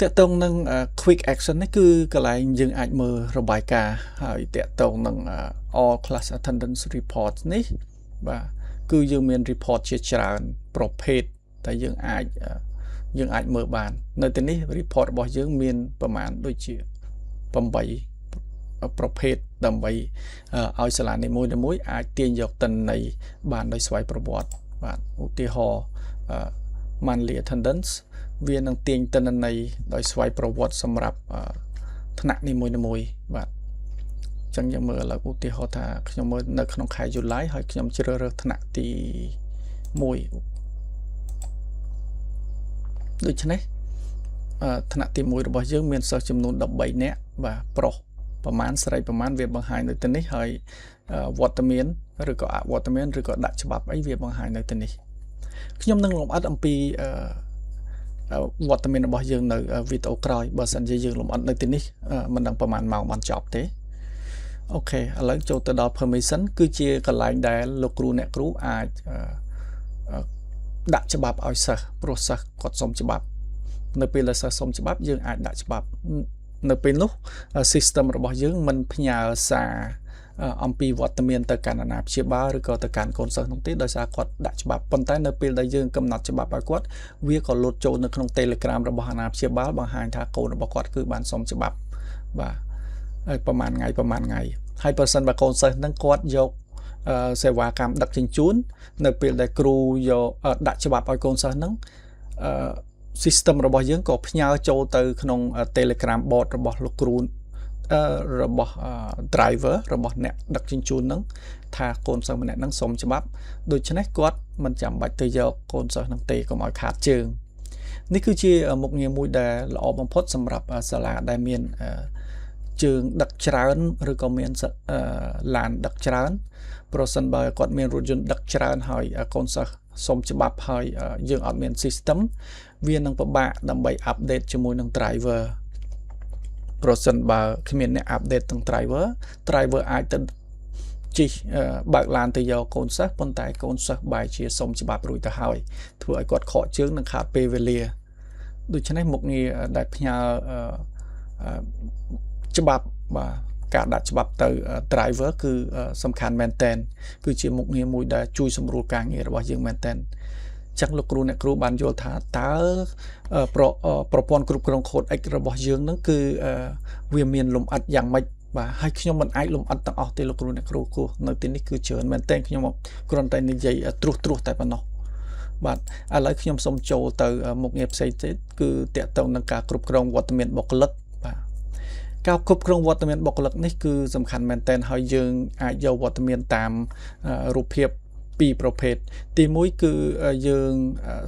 ទាក់ទងនឹង quick action នេះគឺកន្លែងយើងអាចមើលរបាយការណ៍ហើយទាក់ទងនឹង all class attendance report នេះបាទគឺយើងមាន report ជាច្រើនប្រភេទតែយើងអាចមើលបាន នៅទីនេះ report របស់យើងមានប្រមាណដូចជា8ប្រភេទដើម្បីឲ្យសាលានីមួយៗអាចទាញយកទិន្នន័យបានដោយស្វ័យប្រវត្តិបាទឧទាហរណ៍ monthly attendance វានឹងទាញទិន្នន័យដោយស្វ័យប្រវត្តិសម្រាប់ថ្នាក់នីមួយៗបាទអញ្ចឹងយើងមើលឥឡូវឧទាហរណ៍ថាខ្ញុំមើលនៅក្នុងខែ July ហើយខ្ញុំជ្រើសរើសថ្នាក់ទី1ដូច្នេះថ្នាក់ទី1របស់យើងមានសិស្សចំនួន13នាក់បាទប្រុសប្រមាណស្រីប្រមាណវាបង្ហាញនៅទីនេះហើយវត្តមានឬក៏អវត្តមានឬក៏ដាក់ច្បាប់អីវាបង្ហាញនៅទីនេះខ្ញុំនឹងលម្អិតអំពីវត្តមានរបស់យើងនៅវីដេអូក្រោយបើសិនជាយើងលម្អិតនៅទីនេះមិនដឹងប្រហែលម៉ោងបានចប់ទេOK ឥឡូវចូលទៅដល់ permission គឺជាកន្លែងដែលលោកគ្រូអ្នកគ្រូអាចដាក់ច្បាប់ឲ្យសិស្សព្រោះសិស្សគាត់សុំច្បាប់នៅពេលដែលសិស្សសុំច្បាប់យើងអាចដាក់ច្បាប់នៅពេលនោះ system របស់យើងមិនផ្ញើសារអំពីវត្តមានទៅកាន់អាណាព្យាបាលឬក៏ទៅកាន់កូនសិស្សនោះទេដោយសារគាត់ដាក់ច្បាប់ប៉ុន្តែនៅពេលដែលយើងកំណត់ច្បាប់ឲ្យគាត់វាក៏លោតចូលនៅក្នុង Telegram របស់អាណាព្យាបាលបង្ហាញថាកូនរបស់គាត់គឺបានសុំច្បាប់បាទហើយប្រហែលថ្ងៃប្រហែលថ្ងៃហើយប្រសិនបើកូនសិស្សហ្នឹងគាត់យកសេវាកម្មដឹកជញ្ជូននៅពេលដែលគ្រូយកដាក់ច្បាប់ឲ្យកូនសិស្សហ្នឹងអឺ system របស់យើងក៏ផ្ញើចូលទៅក្នុង Telegram bot របស់លោកគ្រូរបស់ driver របស់អ្នកដឹកជញ្ជូនហ្នឹងថាកូនសិស្សម្នាក់ហ្នឹងសុំច្បាប់ដូច្នេះគាត់មិនចាំបាច់ទៅយកកូនសិស្សហ្នឹងទេកុំឲ្យខាតជើងនេះគឺជាមុខងារមួយដែលល្អបំផុតសម្រាប់សាលាដែលមានជើងដឹកច្រើនឬក៏មានឡានដឹកច្រើនប្រសិនបើគាត់មានរថយន្តដឹកច្រើនហើយកូនសិស្សសុំច្បាប់ហើយយើងអត់មាន system វានឹងពិបាកដើម្បី update ជាមួយនឹង driver ប្រសិនបើគ្មានអ្នក update ទាំង driver driver អាចទៅជិះបើកឡានទៅយកកូនសិស្សប៉ុន្តែកូនសិស្សបែរជាសុំច្បាប់រួចទៅហើយធ្វើឲ្យគាត់ខកជើងនិងខាតពេលវេលាដូច្នេះមុខងារដែលផ្ញើច្បាប់បាទការដាក់ច្បាប់ទៅ driver គឺសំខាន់មែនតែនគឺជាមុខងារមួយដែលជួយសម្រួលការងាររបស់យើងមែនតែនចឹងលោកគ្រូអ្នកគ្រូបានយល់ថាតើប្រប្រព័ន្ធគ្រប់គ្រង CodeX របស់យើងនឹងគឺវាមានលំអិតយ៉ាងម៉េចបាទហើយខ្ញុំមិនអាចលំអិតទាំងអស់ទេលោកគ្រូអ្នកគ្រូគោះនៅទីនេះគឺច្រើនមែនទែនខ្ញុំគ្រាន់តែនិយាយត្រួសត្រាសតែប៉ុណ្ណោះបាទឥឡូវខ្ញុំសូមចូលទៅមុខងារផ្សេងទៀតគឺទាក់ទងនឹងការគ្រប់គ្រងវត្តមានបុគ្គលិកបាទការគ្រប់គ្រងវត្តមានបុគ្គលិកនេះគឺសំខាន់មែនទែនហើយយើងអាចយកវត្តមានតាមរូបភាពពីរប្រភេទទី1គឺយើង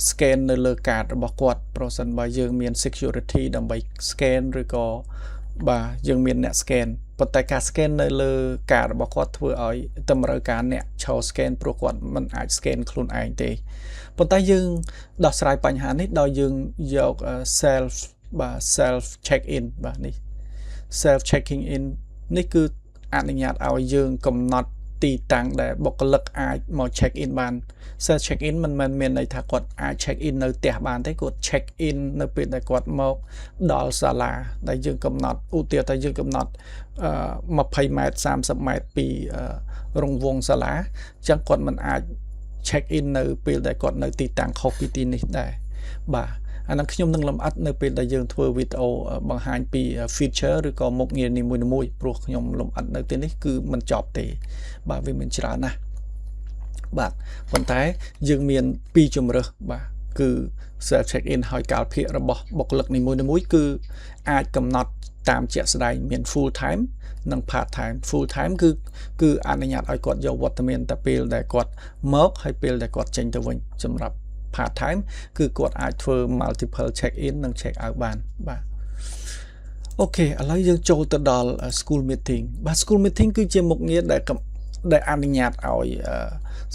scan នៅលើកាតរបស់គាត់ប្រសិនបើយើងមាន security ដើម្បី scan ឬក៏បាទយើងមានអ្នក scan ប៉ុន្តែការ scan នៅលើកាតរបស់គាត់ធ្វើឲ្យតម្រូវការអ្នកឈរ scan ព្រោះគាត់មិនអាច scan ខ្លួនឯងទេប៉ុន្តែយើងដោះស្រាយបញ្ហានេះដោយយើងយក self បាទ self check in បាទនេះ self checking in នេះគឺអនុញ្ញាតឲ្យយើងកំណត់ទីតាំងដែលបុគ្គលិកអាចមក check in បាន self check in មិនមែនមានន័យថាគាត់អាច check in នៅផ្ទះបានទេគាត់ check in នៅពេលដែលគាត់មកដល់សាលាដែលយើងកំណត់ឧទាហរណ៍ថាយើងកំណត់20ម៉ែត្រ30ម៉ែត្រពីរង្វង់សាលាអញ្ចឹងគាត់មិនអាច check in នៅពេលដែលគាត់នៅទីតាំងខុសពីទីនេះដែរបាទអានឹងខ្ញុំនឹងលម្អិតនៅពេលដែលយើងធ្វើវីដេអូបង្ហាញពី feature ឬក៏មុខងារនីមួយៗព្រោះខ្ញុំលម្អិតនៅទីនេះគឺមិនចប់ទេបាទវាមានច្រើនណាស់បាទប៉ុន្តែយើងមានពីរជម្រើសបាទគឺ self check in ហើយកាលភាគរបស់បុគ្គលិកនីមួយៗគឺអាចកំណត់តាមជាក់ស្ដែងមាន full time និង part time full time គឺគឺអនុញ្ញាតឲ្យគាត់យកវត្តមានតែពេលដែលគាត់មកហើយពេលដែលគាត់ចេញទៅវិញសម្រាប់ part time គឺគាត់អាចធ្វើ multiple check in និង check out បានបាទ OK ឥឡូវយើងចូលទៅដល់ school meeting បាទ school meeting គឺជាមុខងារដែលដែលអនុញ្ញាតឲ្យ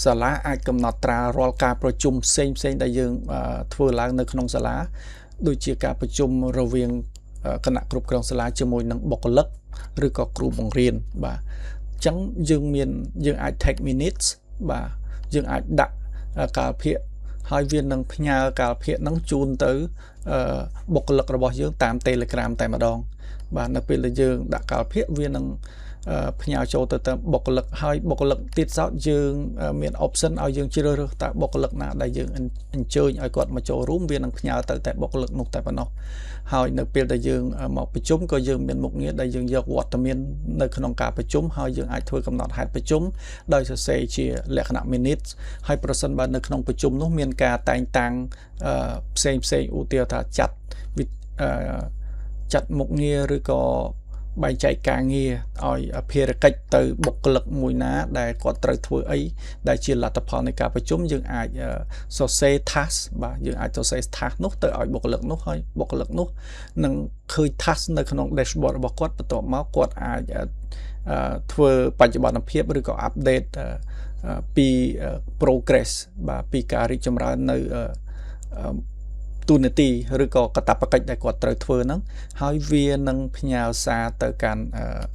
សាលាអាចកំណត់ត្រារាល់ការប្រជុំផ្សេងផ្សេងដែលយើងធ្វើឡើងនៅក្នុងសាលាដូចជាការប្រជុំរវាងគណៈគ្រប់គ្រងសាលាជាមួយនឹងបុគ្គលិកឬក៏គ្រូបង្រៀនបាទអញ្ចឹងយើងមានយើងអាច take minutes បាទយើងអាចដាក់កាលភាគ ហើយវានឹងផ្ញើកាលភាគហ្នឹងជូនទៅបុគ្គលិករបស់យើងតាម Telegram តែម្ដងបាទនៅពេលដែលយើងដាក់កាលភាគវានឹងផ្ញើចូលទៅតាមបុគ្គលិកហើយបុគ្គលិកទៀតសោតយើងមាន option ឲ្យយើងជ្រើសរើសតើបុគ្គលិកណាដែលយើងអញ្ជើញឲ្យគាត់មកចូលរួមវានឹងផ្ញើទៅតែបុគ្គលិកនោះតែប៉ុណ្ណោះហើយនៅពេលដែលយើងមកប្រជុំក៏យើងមានមុខងារដែលយើងយកវត្តមាននៅក្នុងការប្រជុំហើយយើងអាចធ្វើកំណត់ហេតុប្រជុំដោយសរសេរជាលក្ខណៈ minutes ហើយប្រសិនបើនៅក្នុងប្រជុំនោះមានការតែងតាំងផ្សេងផ្សេងឧទាហរណ៍ថាចាត់មុខងារឬក៏បែងចែកការងារឲ្យភារកិច្ចទៅបុគ្គលិកមួយណាដែលគាត់ត្រូវធ្វើអីដែលជាលទ្ធផលនៃការប្រជុំយើងអាចសរសេរ task បាទយើងអាចសរសេរ task នោះទៅឲ្យបុគ្គលិកនោះហើយបុគ្គលិកនោះនឹងឃើញ task នៅក្នុង dashboard របស់គាត់បន្ទាប់មកគាត់អាចធ្វើបច្ចុប្បន្នភាពឬក៏ update ពី progress បាទពីការរីកចម្រើននៅទូនាទីឬក៏កាតព្វកិច្ចដែលគាត់ត្រូវធ្វើហ្នឹងហើយវានឹងផ្ញើសារទៅកាន់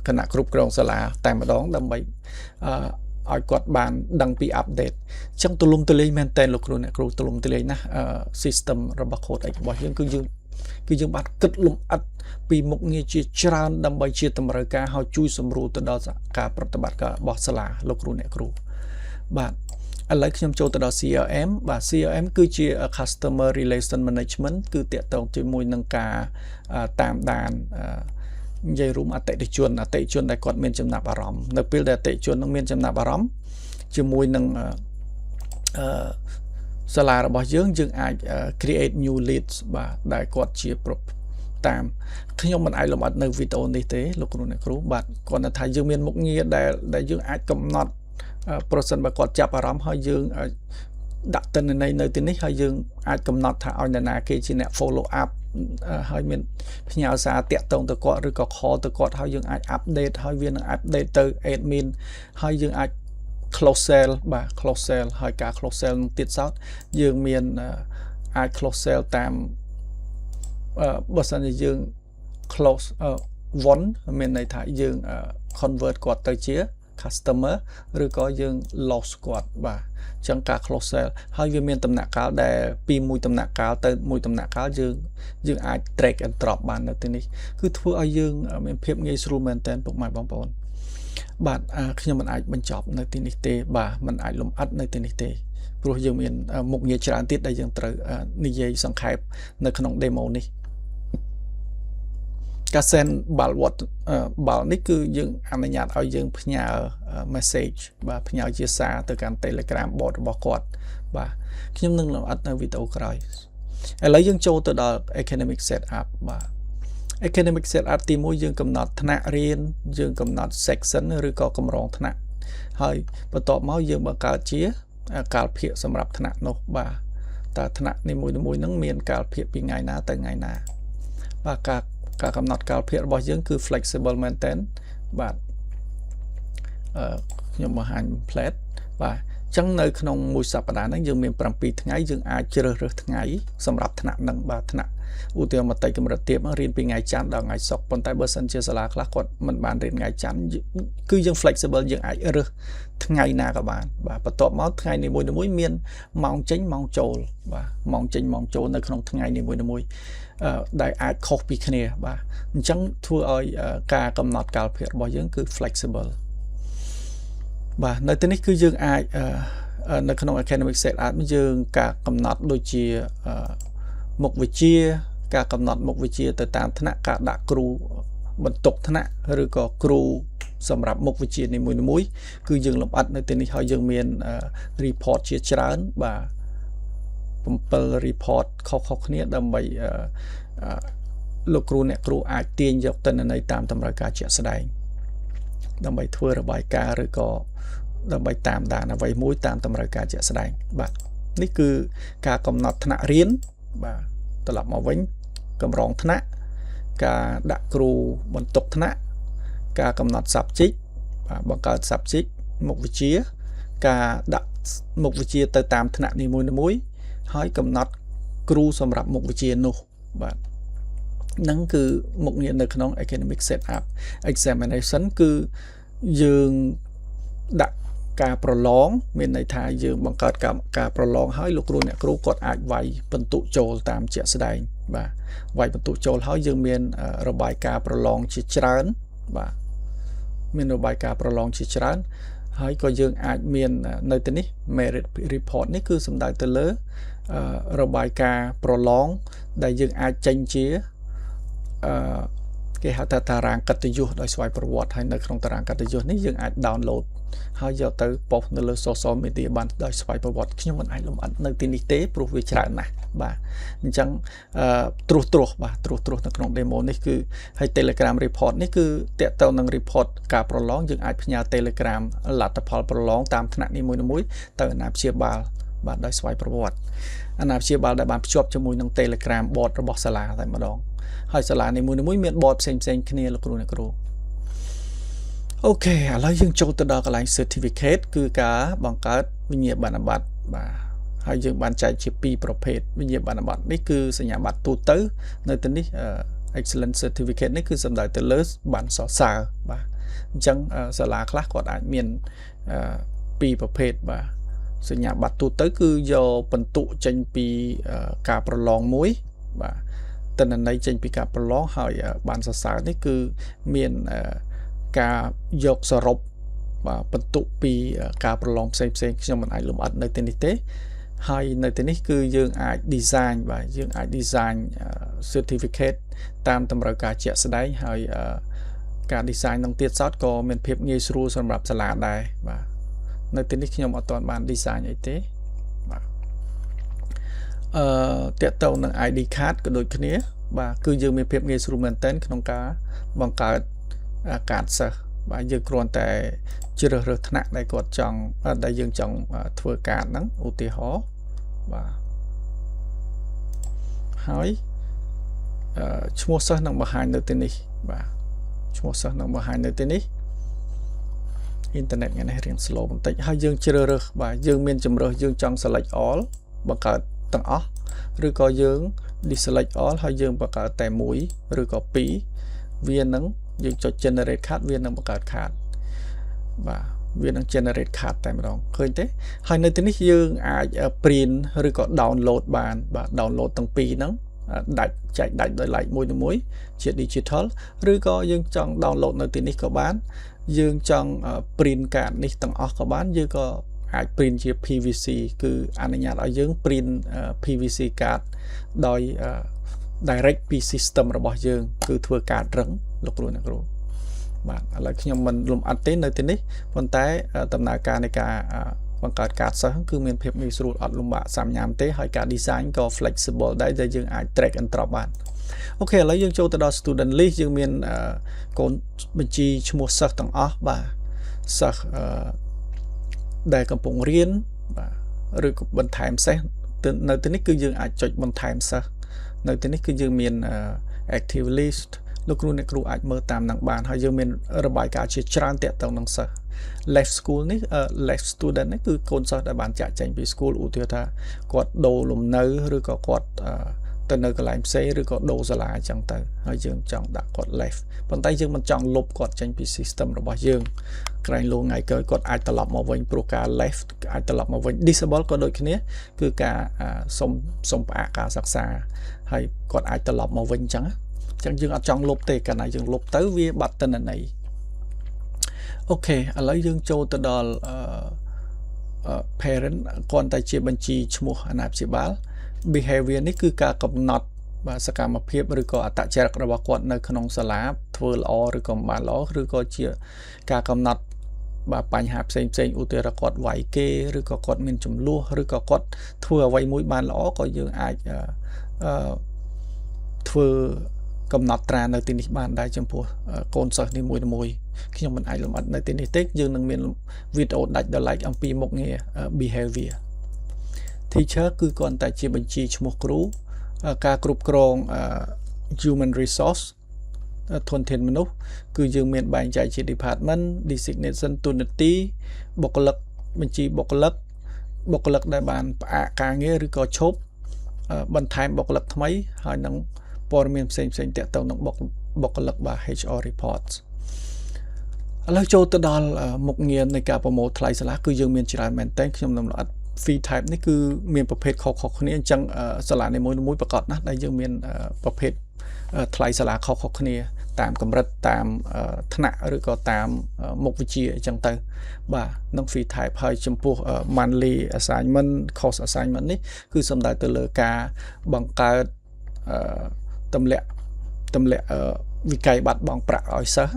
គណៈគ្រប់គ្រងសាលាតែម្ដងដើម្បីឲ្យគាត់បានដឹងពី update អញ្ចឹងទូលំទូលាយមែនតើលោកគ្រូអ្នកគ្រូទូលំទូលាយណាស់ system របស់ Code X របស់យើងគឺយើងបានគិតលម្អិតពីមុខងារជាច្រើនដើម្បីជាតម្រូវការឲ្យជួយសម្រួលទៅដល់ការប្រតិបត្តិការរបស់សាលាលោកគ្រូអ្នកគ្រូបាទឥឡូវខ្ញុំចូលទៅដល់ CRM បាទ CRM គឺជា Customer Relation Management គឺតាក់ទងជាមួយនឹងការតាមដាននិយាយរួមអតិថិជនអតិថិជនដែលគាត់មានចំណាប់អារម្មណ៍នៅពេលដែលអតិថិជននឹងមានចំណាប់អារម្មណ៍ជាមួយនឹងអឺសាលារបស់យើងយើងអាច create new leads បាទដែលគាត់ជាតាមខ្ញុំមិនអាចលម្អិតនៅវីដេអូនេះទេលោកគ្រូអ្នកគ្រូបាទគាត់ថាយើងមានមុខងារដែលដែលយើងអាចកំណត់ប្រសិនបើគាត់ចាប់អារម្មណ៍ហើយយើងដាក់ទិន្នន័យនៅទីនេះហើយយើងអាចកំណត់ថាឲ្យនរណាគេជាអ្នក follow up ហើយមានផ្ញើសារតាក់ទងទៅគាត់ឬក៏ call ទៅគាត់ហើយយើងអាច update ហើយវានឹង update ទៅ admin ហើយយើងអាច close sale បាទ close sale ហើយការ close sale នឹងទៀតសោតយើងមានអាច close sale តាមបើសិនជាយើង close one មានន័យថាយើង convert គាត់ទៅជា customer ឬក៏យើង loss គាត់បាទអញ្ចឹងការ close sale ហើយវាមានដំណាក់កាលដែលពីមួយដំណាក់កាលទៅមួយដំណាក់កាលយើងយើងអាច drag and drop បាននៅទីនេះគឺធ្វើឲ្យយើងមានភាពងាយស្រួលមែនទែនពុកម៉ែបងប្អូនបាទខ្ញុំមិនអាចបញ្ចប់នៅទីនេះទេបាទមិនអាចលំអិតនៅទីនេះទេព្រោះយើងមានមុខងារច្រើនទៀតដែលយើងត្រូវនិយាយសង្ខេបនៅក្នុង demo នេះការ send បាល់វត្តបាល់នេះគឺយើងអនុញ្ញាតឲ្យយើងផ្ញើ message បាទផ្ញើជាសារទៅកាន់ Telegram bot របស់គាត់បាទខ្ញុំនឹងលម្អិតនៅវីដេអូក្រោយឥឡូវយើងចូលទៅដល់ academic setup បាទ academic setup ទី1យើងកំណត់ថ្នាក់រៀនយើងកំណត់ section ឬក៏កម្រងថ្នាក់ហើយបន្ទាប់មកយើងបង្កើតជាកាលភាគសម្រាប់ថ្នាក់នោះបាទតើថ្នាក់នីមួយៗនឹងមានកាលភាគពីថ្ងៃណាទៅថ្ងៃណាបាទការកំណត់កាលភាគរបស់យើងគឺ flexible មែនតើបាទអឺខ្ញុំបង្ហាញ plate បាទអញ្ចឹងនៅក្នុងមួយសប្តាហ៍ហ្នឹងយើងមាន7ថ្ងៃយើងអាចជ្រើសរើសថ្ងៃសម្រាប់ថ្នាក់ហ្នឹងបាទថ្នាក់ឧទាហរណ៍មតិកម្រិតទាបរៀនពីថ្ងៃច័ន្ទដល់ថ្ងៃសុក្រប៉ុន្តែបើសិនជាសាលាខ្លះគាត់មិនបានរៀនថ្ងៃច័ន្ទគឺយើង flexible យើងអាចរើសថ្ងៃណាក៏បានបាទបន្ទាប់មកថ្ងៃនីមួយៗមានម៉ោងចេញម៉ោងចូលបាទម៉ោងចេញម៉ោងចូលនៅក្នុងថ្ងៃនីមួយៗដែលអាចខុសពីគ្នាបាទអញ្ចឹងធ្វើឲ្យការកំណត់កាលភាគរបស់យើងគឺ flexible បាទនៅទីនេះគឺយើងអាចនៅក្នុង academic setup យើងការកំណត់ដូចជាមុខវិជ្ជាការកំណត់មុខវិជ្ជាទៅតាមថ្នាក់ការដាក់គ្រូបន្ទុកថ្នាក់ឬក៏គ្រូសម្រាប់មុខវិជ្ជានីមួយៗគឺយើងលម្អិតនៅទីនេះហើយយើងមាន report ជាច្រើនបាទ7 report ខុសៗគ្នាដើម្បីលោកគ្រូអ្នកគ្រូអាចទាញយកទិន្នន័យតាមតម្រូវការជាក់ស្ដែងដើម្បីធ្វើរបាយការណ៍ឬក៏ដើម្បីតាមដានអ្វីមួយតាមតម្រូវការជាក់ស្ដែងបាទនេះគឺការកំណត់ថ្នាក់រៀនបាទត្រឡប់មកវិញកម្រងថ្នាក់ការដាក់គ្រូបន្ទុកថ្នាក់ការកំណត់ subject បាទបង្កើត subject មុខវិជ្ជាការដាក់មុខវិជ្ជាទៅតាមថ្នាក់នីមួយៗហើយកំណត់គ្រូសម្រាប់មុខវិជ្ជានោះបាទនឹងគឺមុខងារនៅក្នុង academic setup examination គឺយើងដាក់ ការប្រឡងមានន័យថាយើងបង្កើតការប្រឡងហើយលោកគ្រូអ្នកគ្រូគាត់អាចវាយពិន្ទុចូលតាមជាក់ស្ដែងបាទវាយពិន្ទុចូលហើយយើងមានរបាយការណ៍ប្រឡងជាច្រើនបាទមានរបាយការណ៍ប្រឡងជាច្រើនហើយក៏យើងអាចមាននៅទីនេះ merit report នេះគឺសំដៅទៅលើរបាយការណ៍ប្រឡងដែលយើងអាចចេញជាអឺគេហៅថាតារាងកិត្តិយសដោយស្វ័យប្រវត្តិហើយនៅក្នុងតារាងកិត្តិយសនេះយើងអាច download ហើយយកទៅ post នៅលើ social media បានដោយស្វ័យប្រវត្តិខ្ញុំមិនអាចលម្អិតនៅទីនេះទេព្រោះវាច្រើនណាស់បាទអញ្ចឹងអឺត្រួសត្រាសបាទត្រួសត្រាសនៅក្នុង demo នេះគឺហើយ Telegram report នេះគឺតាក់ទងនឹង report ការប្រឡងយើងអាចផ្ញើ Telegram លទ្ធផលប្រឡងតាមថ្នាក់នីមួយៗទៅអាណាព្យាបាលបាទដោយស្វ័យប្រវត្តិអាណាព្យាបាលដែលបានភ្ជាប់ជាមួយនឹង Telegram bot របស់សាលាតែម្ដងហើយសាលានីមួយៗមាន bot ផ្សេងផ្សេងគ្នាលោកគ្រូអ្នកគ្រូ OK ឥឡូវយើងចូលទៅដល់កន្លែង certificate គឺការបង្កើតវិញ្ញាបនបត្របាទហើយយើងបានចែកជាពីរប្រភេទវិញ្ញាបនបត្រនេះគឺសញ្ញាបត្រទូទៅនៅទីនេះ excellent certificate នេះគឺសំដៅទៅលើបានសរសើរបាទអញ្ចឹងសាលាខ្លះគាត់អាចមានពីរប្រភេទបាទសញ្ញាបត្រទូទៅគឺយកពិន្ទុចេញពីការប្រឡងមួយបាទទិន្នន័យចេញពីការប្រឡងហើយបានសរសើរនេះគឺមានការយកសរុបបាទពិន្ទុពីការប្រឡងផ្សេងផ្សេងខ្ញុំមិនអាចលម្អិតនៅទីនេះទេហើយនៅទីនេះគឺយើងអាច design បាទយើងអាច design certificate តាមតម្រូវការជាក់ស្ដែងហើយការ design នឹងទៀតសោតក៏មានភាពងាយស្រួលសម្រាប់សាលាដែរបាទនៅទីនេះខ្ញុំអត់ទាន់បាន design អីទេបាទអឺតាក់ទងនឹង ID card ក៏ដូចគ្នា បាទគឺយើងមានភាពងាយស្រួលមែនទែនក្នុងការបង្កើតកាតសិស្សបាទយើងគ្រាន់តែជ្រើសរើសថ្នាក់ដែលគាត់ចង់ដែលយើងចង់ធ្វើកាតហ្នឹងឧទាហរណ៍បាទហើយឈ្មោះសិស្សនឹងបង្ហាញនៅទីនេះបាទឈ្មោះសិស្សនឹងបង្ហាញនៅទីនេះអ៊ីនធឺណិតថ្ងៃនេះរៀង slow បន្តិចហើយយើងជ្រើសរើសបាទយើងមានជំរើសយើងចង់ select all បង្កើតទាំងអស់ឬក៏យើង deselect all ហើយយើងបង្កើតតែមួយឬក៏ពីរវានឹងយើងចុច generate card វានឹងបង្កើត card បាទវានឹង generate card តែម្ដងឃើញទេហើយនៅទីនេះយើងអាច print ឬក៏ download បានបាទ download ទាំងពីរហ្នឹងដាច់ចែកដាច់ដោយ like មួយមួយជា digital ឬក៏យើងចង់ download នៅទីនេះក៏បានយើងចង់ print កាតនេះទាំងអស់ក៏បានយើងក៏អាច print ជា PVC គឺអនុញ្ញាតឲ្យយើង print PVC card ដោយ direct ពី system របស់យើង គឺធ្វើការរឹងលោកគ្រូអ្នកគ្រូបាទឥឡូវខ្ញុំមិនលំអិតទេនៅទីនេះប៉ុន្តែដំណើរការនៃការបង្កើតកាតសិស្សគឺមានភាពងាយស្រួលអត់លំបាកសាំញ៉ាំទេហើយការ design ក៏ flexible ដែរដែលយើងអាច drag and drop បាន OK ឥឡូវយើងចូលទៅដល់ student list យើងមានកូនបញ្ជីឈ្មោះសិស្សទាំងអស់បាទសិស្សដែលកំពុងរៀនបាទឬក៏បន្ថែមសិស្សនៅទីនេះគឺយើងអាចចុចបន្ថែមសិស្សនៅទីនេះគឺយើងមាន active list លោកគ្រូអ្នកគ្រូអាចមើលតាមនឹងបានហើយយើងមានរបាយការណ៍ជាច្រើនតាក់ទងនឹងសិស្ស left school នេះ left student នេះគឺកូនសិស្សដែលបានចាក់ចែងពី school ឧទាហរណ៍ថាគាត់ដូរលំនៅឬក៏គាត់ទៅនៅកន្លែងផ្សេងឬក៏ដូរសាលាអញ្ចឹងទៅហើយយើងចង់ដាក់គាត់ left ប៉ុន្តែយើងមិនចង់លុបគាត់ចេញពី system របស់យើងក្រែងលោថ្ងៃក្រោយគាត់អាចត្រឡប់មកវិញព្រោះការ left អាចត្រឡប់មកវិញ disable ក៏ដូចគ្នាគឺការសុំសុំផ្អាកការសិក្សាហើយគាត់អាចត្រឡប់មកវិញអញ្ចឹងអញ្ចឹងយើងអត់ចង់លុបទេកាលណាយើងលុបទៅវាបាត់ទិន្នន័យ OK ឥឡូវយើងចូលទៅដល់អឺ parent គ្រាន់តែជាបញ្ជីឈ្មោះអាណាព្យាបាល behavior នេះគឺការកំណត់បាទសកម្មភាពឬក៏អត្តចរិតរបស់គាត់នៅក្នុងសាលាធ្វើល្អឬក៏មិនបានល្អឬក៏ជាការកំណត់បាទបញ្ហាផ្សេងផ្សេងឧទាហរណ៍គាត់វាយគេឬក៏គាត់មានចំនួនឬក៏គាត់ធ្វើអ្វីមួយបានល្អក៏យើងអាចអឺធ្វើកំណត់ត្រានៅទីនេះបានដែរចំពោះកូនសិស្សនេះមួយមួយខ្ញុំមិនអាចលម្អិតនៅទីនេះទេយើងនឹងមានវីដេអូដាច់ដោយឡែកអំពីមុខងារ behavior teacher គឺគ្រាន់តែជាបញ្ជីឈ្មោះគ្រូការគ្រប់គ្រង human resource ធនធានមនុស្សគឺយើងមានបែងចែកជា department designation តួនាទីបុគ្គលិកបញ្ជីបុគ្គលិកបុគ្គលិកដែលបានផ្អាកការងារឬក៏ឈប់បន្ថែមបុគ្គលិកថ្មីហើយនឹងព័ត៌មានផ្សេងផ្សេងទាក់ទងនឹងបុគ្គលិកបាទ HR reports ឥឡូវចូលទៅដល់មុខងារនៃការប្រមូលថ្លៃសាលាគឺយើងមានច្រើនមែនតើខ្ញុំនឹងលម្អិត fee type នេះគឺមានប្រភេទខុសៗគ្នាអញ្ចឹងសាលានីមួយៗប្រកបណាស់ដែលយើងមានប្រភេទថ្លៃសាលាខុសៗគ្នាតាមកម្រិតតាមថ្នាក់ឬក៏តាមមុខវិជ្ជាអញ្ចឹងទៅបាទនឹង fee type ហើយចំពោះ monthly assignment course assignment នេះគឺសំដៅទៅលើការបង្កើតទម្លាក់វិក័យប័ត្របង់ប្រាក់ឲ្យសិស្ស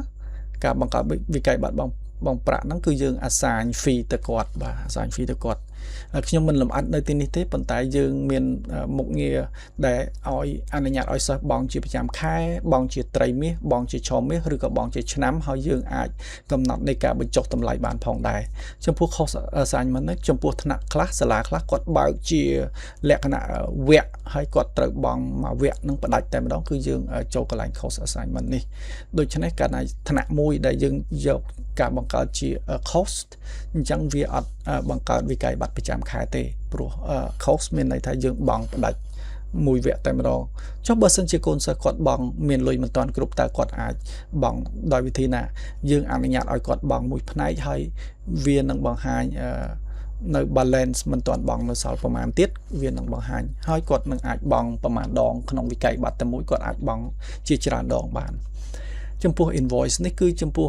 ការបង្កើតវិក័យប័ត្របង់បង់ប្រាក់ហ្នឹងគឺយើង assign fee ទៅគាត់បាទ assign fee ទៅគាត់ខ្ញុំមិនលម្អិតនៅទីនេះទេប៉ុន្តែយើងមានមុខងារដែលឲ្យអនុញ្ញាតឲ្យសិស្សបង់ជាប្រចាំខែបង់ជាត្រីមាសបង់ជាឆមាសឬក៏បង់ជាឆ្នាំហើយយើងអាចកំណត់នៃការបញ្ចុះតម្លៃបានផងដែរចំពោះ course assignment នេះចំពោះថ្នាក់ខ្លះសាលាខ្លះគាត់បើកជាលក្ខណៈវគ្គហើយគាត់ត្រូវបង់មួយវគ្គនឹងផ្ដាច់តែម្ដងគឺយើងចូលកន្លែង course assignment នេះដូច្នេះកាលណាថ្នាក់មួយដែលយើងយកការបង្កើតជា course អញ្ចឹងវាអត់បង្កើតវិក័យប័ត្រប្រចាំខែទេព្រោះ course មានន័យថាយើងបង់ផ្ដាច់មួយវគ្គតែម្ដងចុះបើសិនជាកូនសិស្សគាត់បង់មានលុយមិនទាន់គ្រប់តើគាត់អាចបង់ដោយវិធីណាយើងអនុញ្ញាតឲ្យគាត់បង់មួយផ្នែកហើយវានឹងបង្ហាញនៅ balance មិនទាន់បង់នៅសល់ប្រមាណទៀតវានឹងបង្ហាញហើយគាត់នឹងអាចបង់ប្រមាណដងក្នុងវិក័យប័ត្រតែមួយគាត់អាចបង់ជាច្រើនដងបានចំពោះ invoice នេះគឺចំពោះ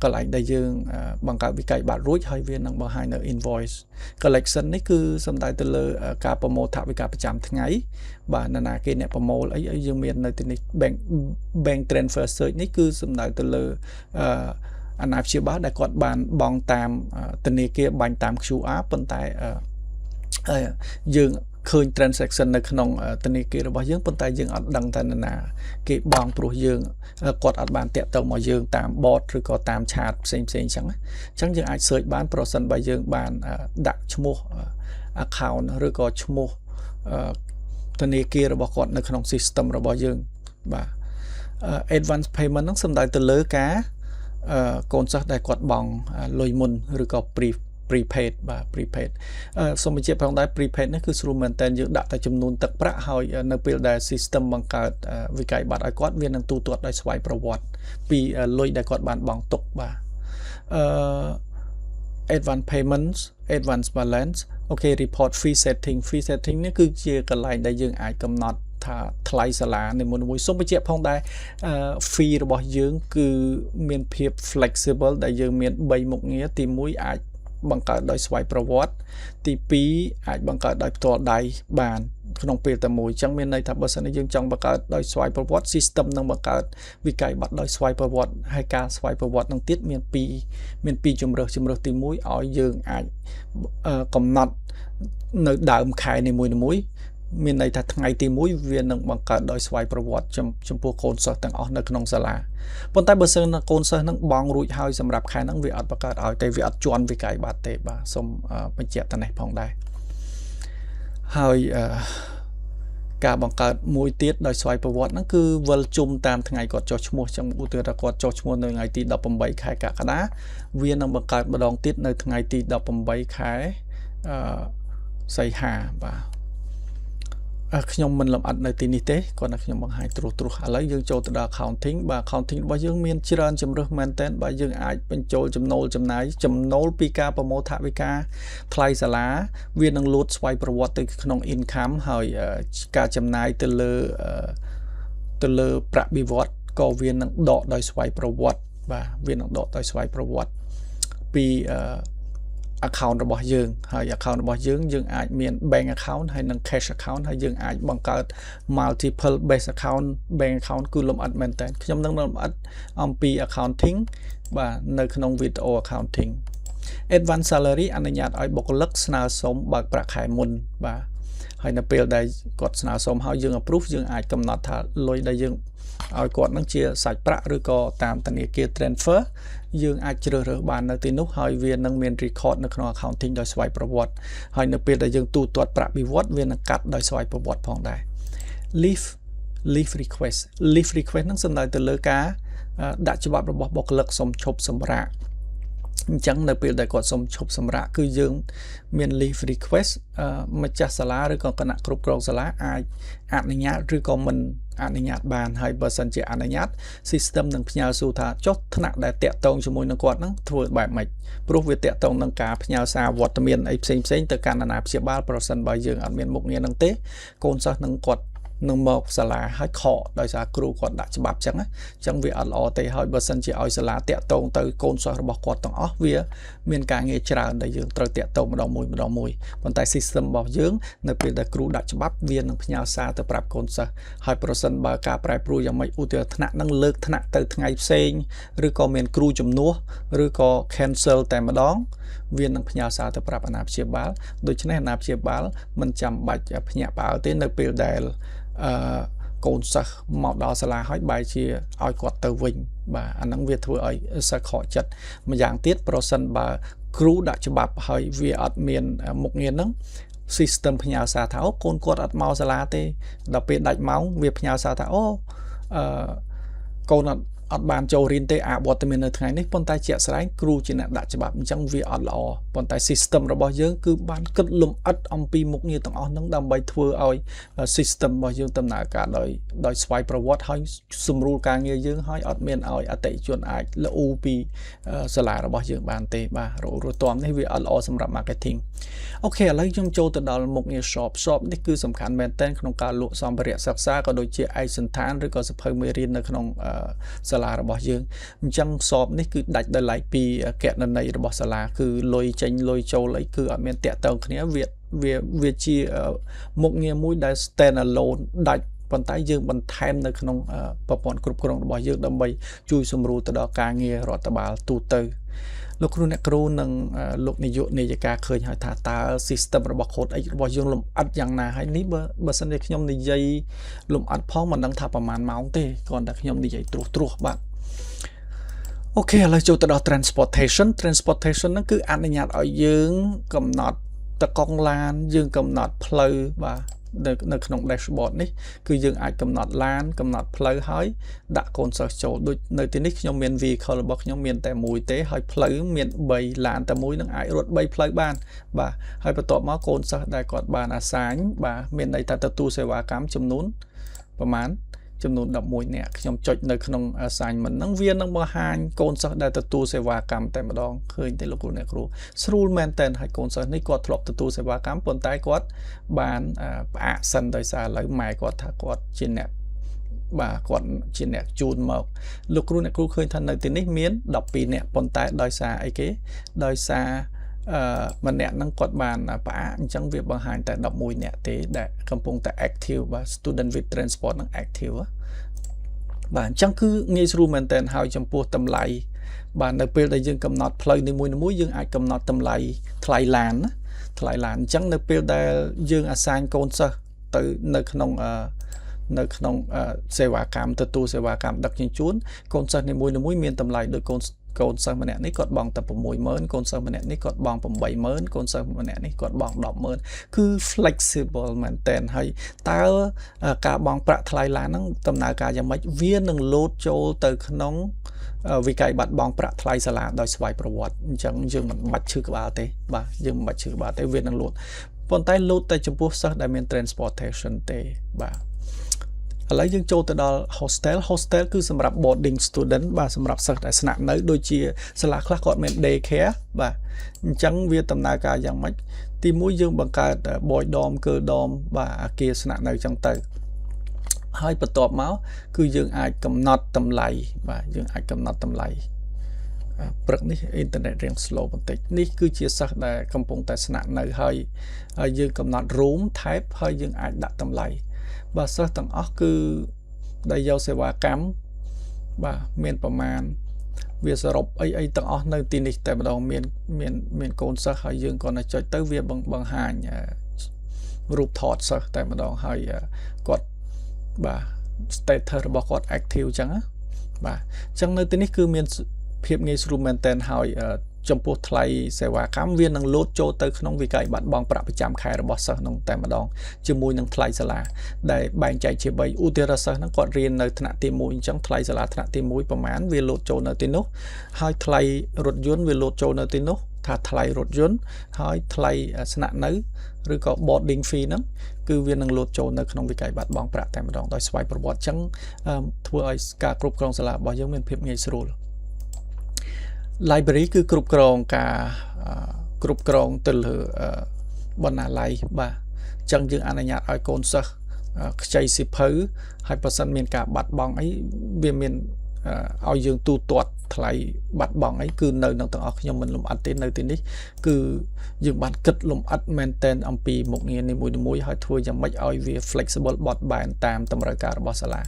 កន្លែងដែលយើងបង្កើតវិក័យប័ត្ររួចហើយវានឹងបង្ហាញនៅ invoice collection នេះគឺសំដៅទៅលើការប្រមូលថវិកាប្រចាំថ្ងៃបាទនរណាគេអ្នកប្រមូលអីអីយើងមាននៅទីនេះ bank transfer search នេះគឺសំដៅទៅលើអាណាព្យាបាលដែលគាត់បានបង់តាមធនាគារបាញ់តាម QR ប៉ុន្តែយើងឃើញ transaction នៅក្នុងធនាគាររបស់យើងប៉ុន្តែយើងអត់ដឹងថានរណាគេបង់ព្រោះយើងគាត់អត់បានតាក់ទងមកយើងតាម bot ឬក៏តាម chat ផ្សេងផ្សេងអញ្ចឹងអញ្ចឹងយើងអាច search បានប្រសិនបើយើងបានដាក់ឈ្មោះ account ឬក៏ឈ្មោះធនាគាររបស់គាត់នៅក្នុង system របស់យើងបាទ advance payment ហ្នឹងសំដៅទៅលើការកូនសិស្សដែលគាត់បង់លុយមុនឬក៏ prepaid បាទ prepaid សូមបញ្ជាក់ផងដែរ prepaid នេះគឺស្រួលមែនតើយើងដាក់តែចំនួនទឹកប្រាក់ហើយនៅពេលដែល system បង្កើតវិក័យប័ត្រឲ្យគាត់វានឹងទូទាត់ដោយស្វ័យប្រវត្តិពីលុយដែលគាត់បានបង់ទុកបាទអឺ advance payments advance balance OK report fee setting fee setting នេះគឺជាកន្លែងដែលយើងអាចកំណត់ថាថ្លៃសាលានីមួយៗសូមបញ្ជាក់ផងដែរ fee របស់យើងគឺមានភាព flexible ដែលយើងមាន3មុខងារទី1អាចបង្កើតដោយស្វ័យប្រវត្តិទី2អាចបង្កើតដោយផ្ទាល់ដៃបានក្នុងពេលតែមួយអញ្ចឹងមានន័យថាបើសិនជាយើងចង់បង្កើតដោយស្វ័យប្រវត្តិ system នឹងបង្កើតវិក័យប័ត្រដោយស្វ័យប្រវត្តិហើយការស្វ័យប្រវត្តិនឹងទៀតមានពីរជំរើសជំរើសទី1ឲ្យយើងអាចកំណត់នៅដើមខែនីមួយៗមានន័យថាថ្ងៃទី1វានឹងបង្កើតដោយស្វ័យប្រវត្តិចំពោះកូនសិស្សទាំងអស់នៅក្នុងសាលាប៉ុន្តែបើសិនកូនសិស្សនឹងបង់រួចហើយសម្រាប់ខែហ្នឹងវាអត់បង្កើតឲ្យទេវាអត់ជន់វិក័យប័ត្រទេបាទសូមបញ្ជាក់តនេះផងដែរហើយអឺការបង្កើតមួយទៀតដោយស្វ័យប្រវត្តិហ្នឹងគឺវិលជុំតាមថ្ងៃគាត់ចុះឈ្មោះចឹងឧទាហរណ៍ថាគាត់ចុះឈ្មោះនៅថ្ងៃទី18ខែកក្កដាវានឹងបង្កើតម្ដងទៀតនៅថ្ងៃទី18ខែអឺសីហាបាទខ្ញុំមិនលម្អិតនៅទីនេះទេគាត់តែខ្ញុំបង្ហាញត្រួសត្រាសឥឡូវយើងចូលទៅដល់ accounting បាទ accounting របស់យើងមានច្រើនជម្រើសមែនតើបាទយើងអាចបញ្ចូលចំណូលចំណាយចំណូលពីការប្រមូលថវិកាថ្លៃសាលាវានឹងលូតស្វ័យប្រវត្តិទៅក្នុង income ហើយការចំណាយទៅលើប្រាក់បៀវត្សក៏វានឹងដកដោយស្វ័យប្រវត្តិបាទវានឹងដកដោយស្វ័យប្រវត្តិពី account របស់យើងហើយ account របស់យើងយើងអាចមាន bank account ហើយនិង cash account ហើយយើងអាចបង្កើត multiple base account bank account គឺលម្អិតមែនតើខ្ញុំនឹងលម្អិតអំពី accounting បាទនៅក្នុង video accounting advance salary អនុញ្ញាតឲ្យបុគ្គលិកស្នើសុំបើកប្រាក់ខែមុនបាទហើយនៅពេលដែលគាត់ស្នើសុំហើយយើង approve យើងអាចកំណត់ថាលុយដែលយើងឲ្យគាត់នឹងជាសាច់ប្រាក់ឬក៏តាមធនាគារ transfer យើងអាចជ្រើសរើសបាននៅទីនោះហើយវានឹងមាន record នៅក្នុង accounting ដោយស្វ័យប្រវត្តិហើយនៅពេលដែលយើងទូទាត់ប្រាក់បៀវត្សវានឹងកាត់ដោយស្វ័យប្រវត្តិផងដែរ leave request leave request ហ្នឹងសំដៅទៅលើការដាក់ច្បាប់របស់បុគ្គលិកសុំឈប់សម្រាក អញ្ចឹងនៅពេលដែលគាត់សុំឈប់សម្រាកគឺយើងមាន leave request ម្ចាស់សាលាឬក៏គណៈគ្រប់គ្រងសាលាអាចអនុញ្ញាតឬក៏មិនអនុញ្ញាតបានហើយបើសិនជាអនុញ្ញាត system នឹងផ្ញើសួរថាចុះថ្នាក់ដែលតាក់ទងជាមួយនឹងគាត់ហ្នឹងធ្វើបែបម៉េចព្រោះវាតាក់ទងនឹងការផ្ញើសារវត្តមានអីផ្សេងផ្សេងទៅកាន់អាណាព្យាបាលប្រសិនបើយើងអត់មានមុខងារហ្នឹងទេកូនសិស្សនឹងគាត់នឹងមកសាលាហើយខកដោយសារគ្រូគាត់ដាក់ច្បាប់ចឹងណាចឹងវាអត់ល្អទេហើយបើសិនជាឲ្យសាលាតាក់ទងទៅកូនសិស្សរបស់គាត់ទាំងអស់វាមានការងារច្រើនដែលយើងត្រូវតាក់ទងម្ដងមួយម្ដងមួយប៉ុន្តែ system របស់យើងនៅពេលដែលគ្រូដាក់ច្បាប់វានឹងផ្ញើសារទៅប្រាប់កូនសិស្សហើយប្រសិនបើការប្រែប្រួលយ៉ាងម៉េចឧទាហរណ៍ថ្នាក់នឹងលើកថ្នាក់ទៅថ្ងៃផ្សេងឬក៏មានគ្រូជំនួសឬក៏ cancel តែម្ដងវានឹងផ្ញើសារទៅប្រាប់អាណាព្យាបាលដូច្នេះអាណាព្យាបាលមិនចាំបាច់ភ្ញាក់ផ្អើលទេនៅពេលដែលអឺកូនសិស្សមកដល់សាលាហើយបែរជាឲ្យគាត់ទៅវិញបាទអាហ្នឹងវាធ្វើឲ្យសិស្សខកចិត្តម្យ៉ាងទៀតប្រសិនបើគ្រូដាក់ច្បាប់ហើយវាអត់មានមុខងារហ្នឹង system ផ្ញើសារថាអូកូនគាត់អត់មកសាលាទេដល់ពេលដាច់ម៉ោងវាផ្ញើសារថាអូអឺកូនអត់អត់បានចូលរៀនទេអវត្តមាននៅថ្ងៃនេះប៉ុន្តែជាក់ស្ដែងគ្រូជាអ្នកដាក់ច្បាប់អញ្ចឹងវាអត់ល្អប៉ុន្តែ system របស់យើងគឺបានគិតលម្អិតអំពីមុខងារទាំងអស់ហ្នឹងដើម្បីធ្វើឲ្យ system របស់យើងដំណើរការដោយស្វ័យប្រវត្តិហើយសម្រួលការងារយើងហើយអត់មានឲ្យអតិថិជនអាចលូពីសាលារបស់យើងបានទេបាទរស់ទាំនេះវាអត់ល្អសម្រាប់ marketing។ OK ឥឡូវខ្ញុំចូលទៅដល់មុខងារ shop។ Shop នេះគឺសំខាន់មែនទែនក្នុងការលក់សម្ភារៈសិក្សាក៏ដូចជាឯកសណ្ឋានឬក៏សៀវភៅមេរៀននៅក្នុងសាលារបស់យើងអញ្ចឹង shop នេះគឺដាច់ដោយឡែកពីគណនីរបស់សាលាគឺលុយចេញលុយចូលអីគឺអត់មានតាក់ទងគ្នាវាវាវាជាមុខងារមួយដែល stand alone ដាច់ប៉ុន្តែយើងបន្ថែមនៅក្នុងប្រព័ន្ធគ្រប់គ្រងរបស់យើងដើម្បីជួយសម្រួលទៅដល់ការងាររដ្ឋបាលទូទៅលោកគ្រូអ្នកគ្រូនិងលោកនាយកនាយិកាឃើញហើយថាតើ system របស់ Code X របស់យើងលម្អិតយ៉ាងណាហើយនេះបើបើសិនជាខ្ញុំនិយាយលម្អិតផងមិនដឹងថាប្រហែលម៉ោងទេគ្រាន់តែខ្ញុំនិយាយត្រួសត្រាសបាទ OK ឥឡូវចូលទៅដល់ transportation។ Transportation ហ្នឹងគឺអនុញ្ញាតឲ្យយើងកំណត់តកង់ឡានយើងកំណត់ផ្លូវបាទនៅក្នុង dashboard នេះគឺយើងអាចកំណត់ឡានកំណត់ផ្លូវហើយដាក់កូនសិស្សចូលដូចនៅទីនេះខ្ញុំមាន vehicle របស់ខ្ញុំមានតែមួយទេហើយផ្លូវមាន3ឡានតែមួយនឹងអាចរត់3ផ្លូវបានបាទហើយបន្ទាប់មកកូនសិស្សដែលគាត់បាន assign បាទមានន័យថាទទួលសេវាកម្មចំនួនប្រហែលចំនួន11នាក់ខ្ញុំចុចនៅក្នុង assignment ហ្នឹងវានឹងបង្ហាញកូនសិស្សដែលទទួលសេវាកម្មតែម្ដងឃើញទេលោកគ្រូអ្នកគ្រូស្រួលមែនតើហើយកូនសិស្សនេះគាត់ធ្លាប់ទទួលសេវាកម្មប៉ុន្តែគាត់បានផ្អាកសិនដោយសារឥឡូវម៉ែគាត់ថាគាត់ជាអ្នកបាទគាត់ជាអ្នកជូនមកលោកគ្រូអ្នកគ្រូឃើញថានៅទីនេះមាន12នាក់ប៉ុន្តែដោយសារអីគេដោយសារអឺម្នាក់ហ្នឹងគាត់បានផ្អាកអញ្ចឹងវាបង្ហាញតែ11នាក់ទេដែលកំពុងតែ active បាទ student with transport ហ្នឹង active បាទអញ្ចឹងគឺងាយស្រួលមែនតើហើយចំពោះតម្លៃបាទនៅពេលដែលយើងកំណត់ផ្លូវនីមួយៗយើងអាចកំណត់តម្លៃថ្លៃឡានណាថ្លៃឡានអញ្ចឹងនៅពេលដែលយើង assign កូនសិស្សទៅនៅក្នុងសេវាកម្មទទួលសេវាកម្មដឹកជញ្ជូនកូនសិស្សនីមួយៗមានតម្លៃដូចកូនកូនសិស្សម្នាក់នេះគាត់បង់តែ60000កូនសិស្សម្នាក់នេះគាត់បង់80000កូនសិស្សម្នាក់នេះគាត់បង់100,000គឺ flexible មែនតើហើយតើការបង់ប្រាក់ថ្លៃឡានហ្នឹងដំណើរការយ៉ាងម៉េចវានឹងលោតចូលទៅក្នុងវិក័យប័ត្របង់ប្រាក់ថ្លៃសាលាដោយស្វ័យប្រវត្តិអញ្ចឹងយើងមិនបាច់ឈឺក្បាលទេបាទយើងមិនបាច់ឈឺក្បាលទេវានឹងលោតប៉ុន្តែលោតតែចំពោះសិស្សដែលមាន transportation ទេបាទឥឡូវយើងចូលទៅដល់ hostel។ Hostel គឺសម្រាប់ boarding student បាទសម្រាប់សិស្សដែលស្នាក់នៅដូចជាសាលាខ្លះគាត់មាន day care បាទអញ្ចឹងវាដំណើរការយ៉ាងម៉េចទីមួយយើងបង្កើត boy dorm girl dorm បាទអាគារស្នាក់នៅចឹងទៅហើយបន្ទាប់មកគឺយើងអាចកំណត់តម្លៃបាទយើងអាចកំណត់តម្លៃព្រឹកនេះអ៊ីនធឺណិតរៀង slow បន្តិចនេះគឺជាសិស្សដែលកំពុងតែស្នាក់នៅហើយហើយយើងកំណត់ room type ហើយយើងអាចដាក់តម្លៃបាទសិស្សទាំងអស់គឺដែលយកសេវាកម្មបាទមានប្រមាណវាសរុបអីអីទាំងអស់នៅទីនេះតែម្ដងមានមានមានកូនសិស្សហើយយើងគ្រាន់តែចុចទៅវាបង្ហាញរូបថតសិស្សតែម្ដងហើយគាត់បាទ status របស់គាត់ active អញ្ចឹងណាបាទអញ្ចឹងនៅទីនេះគឺមានភាពងាយស្រួលមែនតើហើយ ចំពោះថ្លៃសេវាកម្មវានឹងលោតចូលទៅក្នុងវិក័យប័ត្របង់ប្រាក់ប្រចាំខែរបស់សិស្សនោះតែម្ដងជាមួយនឹងថ្លៃសាលាដែលបែងចែកជា3ឧទាហរណ៍សិស្សហ្នឹងគាត់រៀននៅថ្នាក់ទី1អញ្ចឹងថ្លៃសាលាថ្នាក់ទី1ប្រហែលវាលោតចូលនៅទីនោះហើយថ្លៃរថយន្តវាលោតចូលនៅទីនោះថាថ្លៃរថយន្តហើយថ្លៃស្នាក់នៅឬក៏ boarding fee ហ្នឹងគឺវានឹងលោតចូលនៅក្នុងវិក័យប័ត្របង់ប្រាក់តែម្ដងដោយស្វ័យប្រវត្តិអញ្ចឹងធ្វើឲ្យការគ្រប់គ្រងសាលារបស់យើងមានភាពងាយស្រួល library គឺគ្រប់គ្រងការគ្រប់គ្រងទៅលើបណ្ណាល័យបាទអញ្ចឹងយើងអនុញ្ញាតឲ្យកូនសិស្សខ្ចីសៀវភៅហើយបើសិនមានការបាត់បង់អីវាមានឲ្យយើងទូទាត់ថ្លៃបាត់បង់អីគឺនៅនឹងទាំងអស់ខ្ញុំមិនលំអិតទេនៅទីនេះគឺយើងបានគិតលំអិតមែនតែនអំពីមុខងារនីមួយៗហើយធ្វើយ៉ាងម៉េចឲ្យវា flexible បត់បែនតាមតម្រូវការរបស់សាលា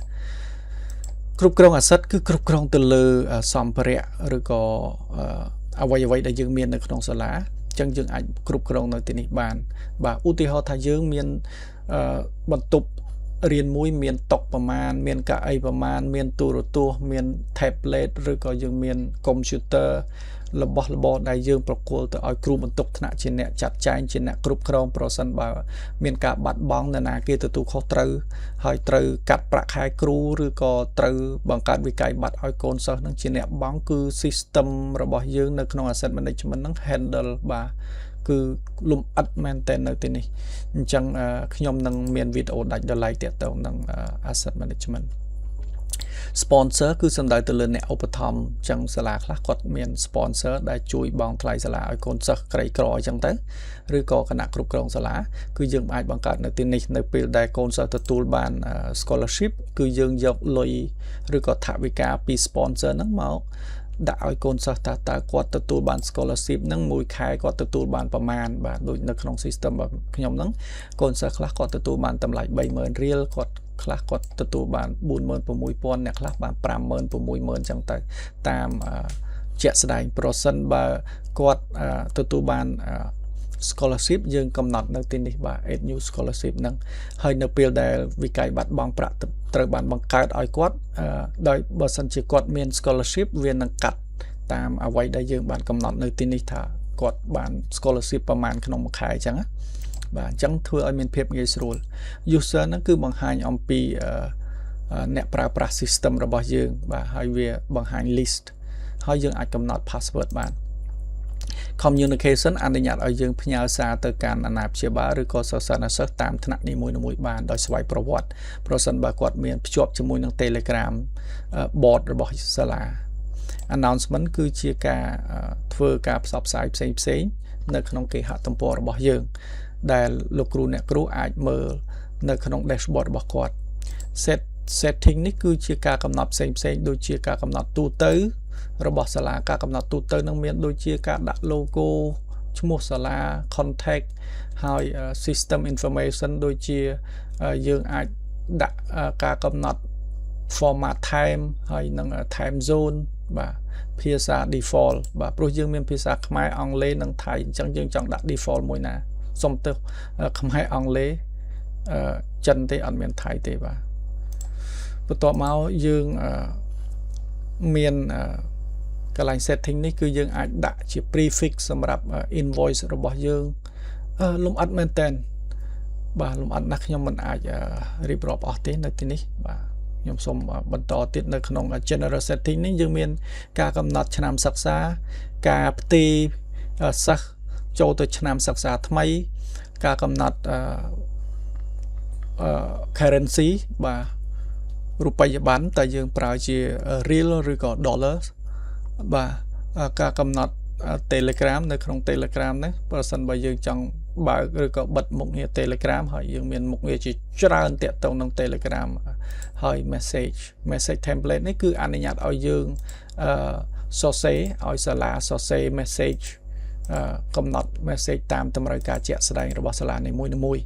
គ្រប់គ្រង asset គឺគ្រប់គ្រងទៅលើសម្ភារៈឬក៏អ្វីអ្វីដែលយើងមាននៅក្នុងសាលាអញ្ចឹងយើងអាចគ្រប់គ្រងនៅទីនេះបាន បាទឧទាហរណ៍ថាយើងមានបន្ទប់រៀនមួយមានតុប្រមាណមានកៅអីប្រមាណមានទូរទស្សន៍មាន tablet ឬក៏យើងមានកុំព្យូទ័ររបស់របរដែលយើងប្រគល់ទៅឲ្យគ្រូបន្ទុកថ្នាក់ជាអ្នកចាត់ចែងជាអ្នកគ្រប់គ្រងប្រសិនបើមានការបាត់បង់នរណាគេទទួលខុសត្រូវហើយត្រូវកាត់ប្រាក់ខែគ្រូឬក៏ត្រូវបង្កើតវិក័យប័ត្រឲ្យកូនសិស្សនឹងជាអ្នកបង់គឺ system របស់យើងនៅក្នុង asset management នឹង handle បាទគឺលំអិតមែនតើនៅទីនេះអញ្ចឹងខ្ញុំនឹងមានវីដេអូដាច់ដោយឡែកទាក់ទងនឹង asset management sponsor គឺសំដៅទៅលើអ្នកឧបត្ថម្ភអញ្ចឹងសាលាខ្លះគាត់មាន sponsor ដែលជួយបង់ថ្លៃសាលាឲ្យកូនសិស្សក្រីក្រអញ្ចឹងទៅឬក៏គណៈគ្រប់គ្រងសាលាគឺយើងអាចបង្កើតនៅទីនេះនៅពេលដែលកូនសិស្សទទួលបាន scholarship គឺយើងយកលុយឬក៏ថវិកាពី sponsor ហ្នឹងមកដាក់ឲ្យកូនសិស្សតើតើគាត់ទទួលបាន scholarship ហ្នឹងមួយខែគាត់ទទួលបានប្រមាណបាទដូចនៅក្នុង system របស់ខ្ញុំហ្នឹងកូនសិស្សខ្លះគាត់ទទួលបានតម្លៃ30000រៀលគាត់ខ្លះគាត់ទទួលបាន46000អ្នកខ្លះបាន50000 60000អញ្ចឹងទៅតាមជាក់ស្ដែងប្រសិនបើគាត់ទទួលបាន scholarship យើងកំណត់នៅទីនេះបាទ add new scholarship ហ្នឹងហើយនៅពេលដែលវិក័យប័ត្របង់ប្រាក់ត្រូវបានបង្កើតឲ្យគាត់ដោយបើសិនជាគាត់មាន scholarship វានឹងកាត់តាមអ្វីដែលយើងបានកំណត់នៅទីនេះថាគាត់បាន scholarship ប្រមាណក្នុងមួយខែអញ្ចឹងណាបាទអញ្ចឹងធ្វើឲ្យមានភាពងាយស្រួល user ហ្នឹងគឺបង្ហាញអំពីអ្នកប្រើប្រាស់ system របស់យើងបាទហើយវាបង្ហាញ list ហើយយើងអាចកំណត់ password បាន communication អនុញ្ញាតឲ្យយើងផ្ញើសារទៅកាន់អាណាព្យាបាលឬក៏សិស្សានុសិស្សតាមថ្នាក់នីមួយៗបានដោយស្វ័យប្រវត្តិប្រសិនបើគាត់មានភ្ជាប់ជាមួយនឹង Telegram bot របស់សាលា announcement គឺជាការធ្វើការផ្សព្វផ្សាយផ្សេងផ្សេងនៅក្នុងគេហទំព័ររបស់យើង ដែលលោកគ្រូអ្នកគ្រូអាចមើលនៅក្នុង dashboard របស់គាត់ setting នេះគឺជាការកំណត់ផ្សេងផ្សេងដូចជាការកំណត់ទូទៅរបស់សាលាការកំណត់ទូទៅនឹងមានដូចជាការដាក់ logo ឈ្មោះសាលា contact ហើយ system information ដូចជាយើងអាចដាក់ការកំណត់ format time ហើយនិង time zone បាទភាសា default បាទព្រោះយើងមានភាសាខ្មែរអង់គ្លេសនិងថៃអញ្ចឹងយើងចង់ដាក់ default មួយណាសុំទោសខ្មែរអង់គ្លេសចិនទេអត់មានថៃទេបាទបន្ទាប់មកយើងមានកន្លែង setting នេះគឺយើងអាចដាក់ជា prefix សម្រាប់ invoice របស់យើងលំអិតមែនតើបាទលំអិតណាស់ខ្ញុំមិនអាចរៀបរាប់អស់ទេនៅទីនេះបាទខ្ញុំសូមបន្តទៀតនៅក្នុង general setting នេះយើងមានការកំណត់ឆ្នាំសិក្សាការផ្ទេរសិស្សចូលទៅឆ្នាំសិក្សាថ្មីការកំណត់អឺ currency បាទរូបិយប័ណ្ណតើយើងប្រើជា រៀល ឬក៏ dollar បាទការកំណត់ Telegram នៅក្នុង Telegram ហ្នឹងប្រសិនបើយើងចង់បើកឬក៏បិទមុខងារ Telegram ហើយយើងមានមុខងារជាច្រើនទាក់ទងនឹង Telegram ហើយ message template នេះគឺអនុញ្ញាតឲ្យយើងអឺសរសេរឲ្យសាលាសរសេរ message កំណត់ message តាមតម្រូវការជាក់ស្ដែងរបស់សាលានីមួយៗ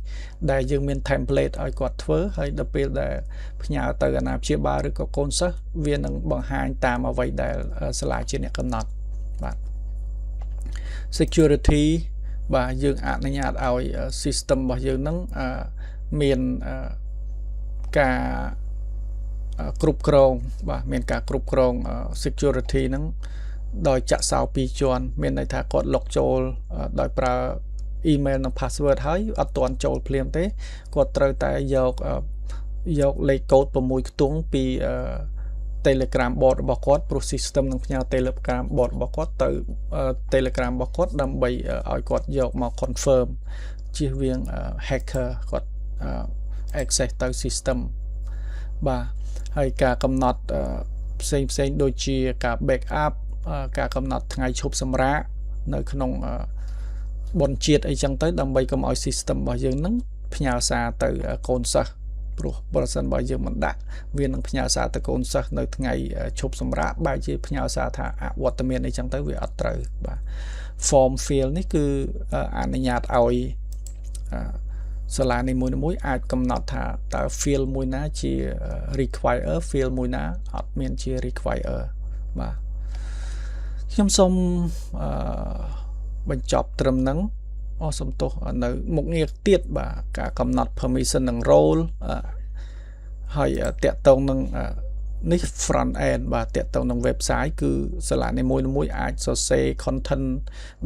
ដែលយើងមាន template ឲ្យគាត់ធ្វើហើយដល់ពេលដែលផ្ញើទៅអាណាព្យាបាលឬក៏កូនសិស្សវានឹងបង្ហាញតាមអ្វីដែលសាលាជាអ្នកកំណត់បាទ security បាទយើងអនុញ្ញាតឲ្យ system របស់យើងនឹងមានការគ្រប់គ្រងបាទមានការគ្រប់គ្រង security ហ្នឹង ដោយចាក់សោពីរជាន់មានន័យថាគាត់ log ចូលដោយប្រើ email និង password ហើយអត់ទាន់ចូលភ្លាមទេគាត់ត្រូវតែយកយកលេខកូដ6ខ្ទង់ពី Telegram bot របស់គាត់ព្រោះ system នឹងផ្ញើ Telegram bot របស់គាត់ទៅ Telegram របស់គាត់ដើម្បីឲ្យគាត់យកមក confirm ជៀសវាង hacker គាត់ access ទៅ system បាទហើយការកំណត់ផ្សេងផ្សេងដូចជាការ backup ការកំណត់ថ្ងៃឈប់សម្រាកនៅក្នុងបុណ្យជាតិអីចឹងទៅដើម្បីកុំឲ្យ system របស់យើងនឹងផ្ញើសារទៅកូនសិស្សព្រោះបើសិនបើយើងមិនដាក់វានឹងផ្ញើសារទៅកូនសិស្សនៅថ្ងៃឈប់សម្រាកបែរជាផ្ញើសារថាអវត្តមានអីចឹងទៅវាអត់ត្រូវបាទ form field នេះគឺអនុញ្ញាតឲ្យសាលានីមួយៗអាចកំណត់ថាតើ field មួយណាជា require field មួយណាអត់មានជា require បាទខ្ញុំសូមអឺបញ្ចប់ត្រឹមហ្នឹងអូសំទោសនៅមុខងារទៀតបាទការកំណត់ permission និង role ហើយតាក់ទងនឹងនេះ front end បាទតាក់ទងនឹង website គឺសាលានីមួយៗអាចសរសេរ content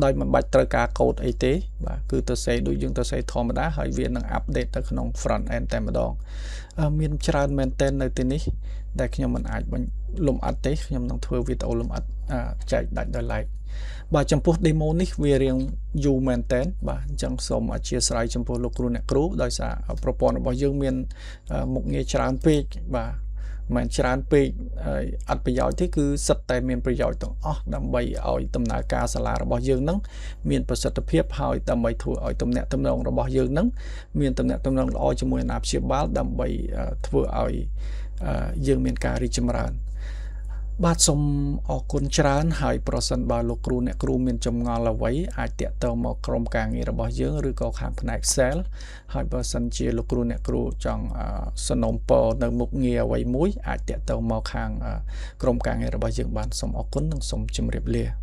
ដោយមិនបាច់ត្រូវការកូដអីទេបាទគឺទៅសេដូចយើងទៅសេធម្មតាហើយវានឹង update ទៅក្នុង front end តែម្ដងមានច្រើនមែនទែននៅទីនេះដែលខ្ញុំមិនអាចលំអិតទេខ្ញុំនឹងធ្វើវីដេអូលំអិតចែកដាច់ដោយឡែកបាទចំពោះ demo នេះវារៀងយូរមែនតើបាទអញ្ចឹងសូមអធ្យាស្រ័យចំពោះលោកគ្រូអ្នកគ្រូដោយសារប្រព័ន្ធរបស់យើងមានមុខងារច្រើនពេកបាទមិនច្រើនពេកហើយអត់ប្រយោជន៍ទេគឺសិតតែមានប្រយោជន៍ទាំងអស់ដើម្បីឲ្យដំណើរការសាលារបស់យើងនឹងមានប្រសិទ្ធភាពហើយដើម្បីធ្វើឲ្យទំនាក់ទំនងរបស់យើងនឹងមានទំនាក់ទំនងល្អជាមួយអាណាព្យាបាលដើម្បីធ្វើឲ្យយើងមានការរីកចម្រើនបាទសូមអរគុណច្រើនហើយប្រសិនបើលោកគ្រូអ្នកគ្រូមានចម្ងល់អ្វីអាចតាក់ទងមកក្រុមការងាររបស់យើងឬក៏ខាងផ្នែក sale ហើយបើសិនជាលោកគ្រូអ្នកគ្រូចង់សំណូមពរនៅមុខងារអ្វីមួយអាចតាក់ទងមកខាងក្រុមការងាររបស់យើងបានសូមអរគុណនិងសូមជម្រាបលា។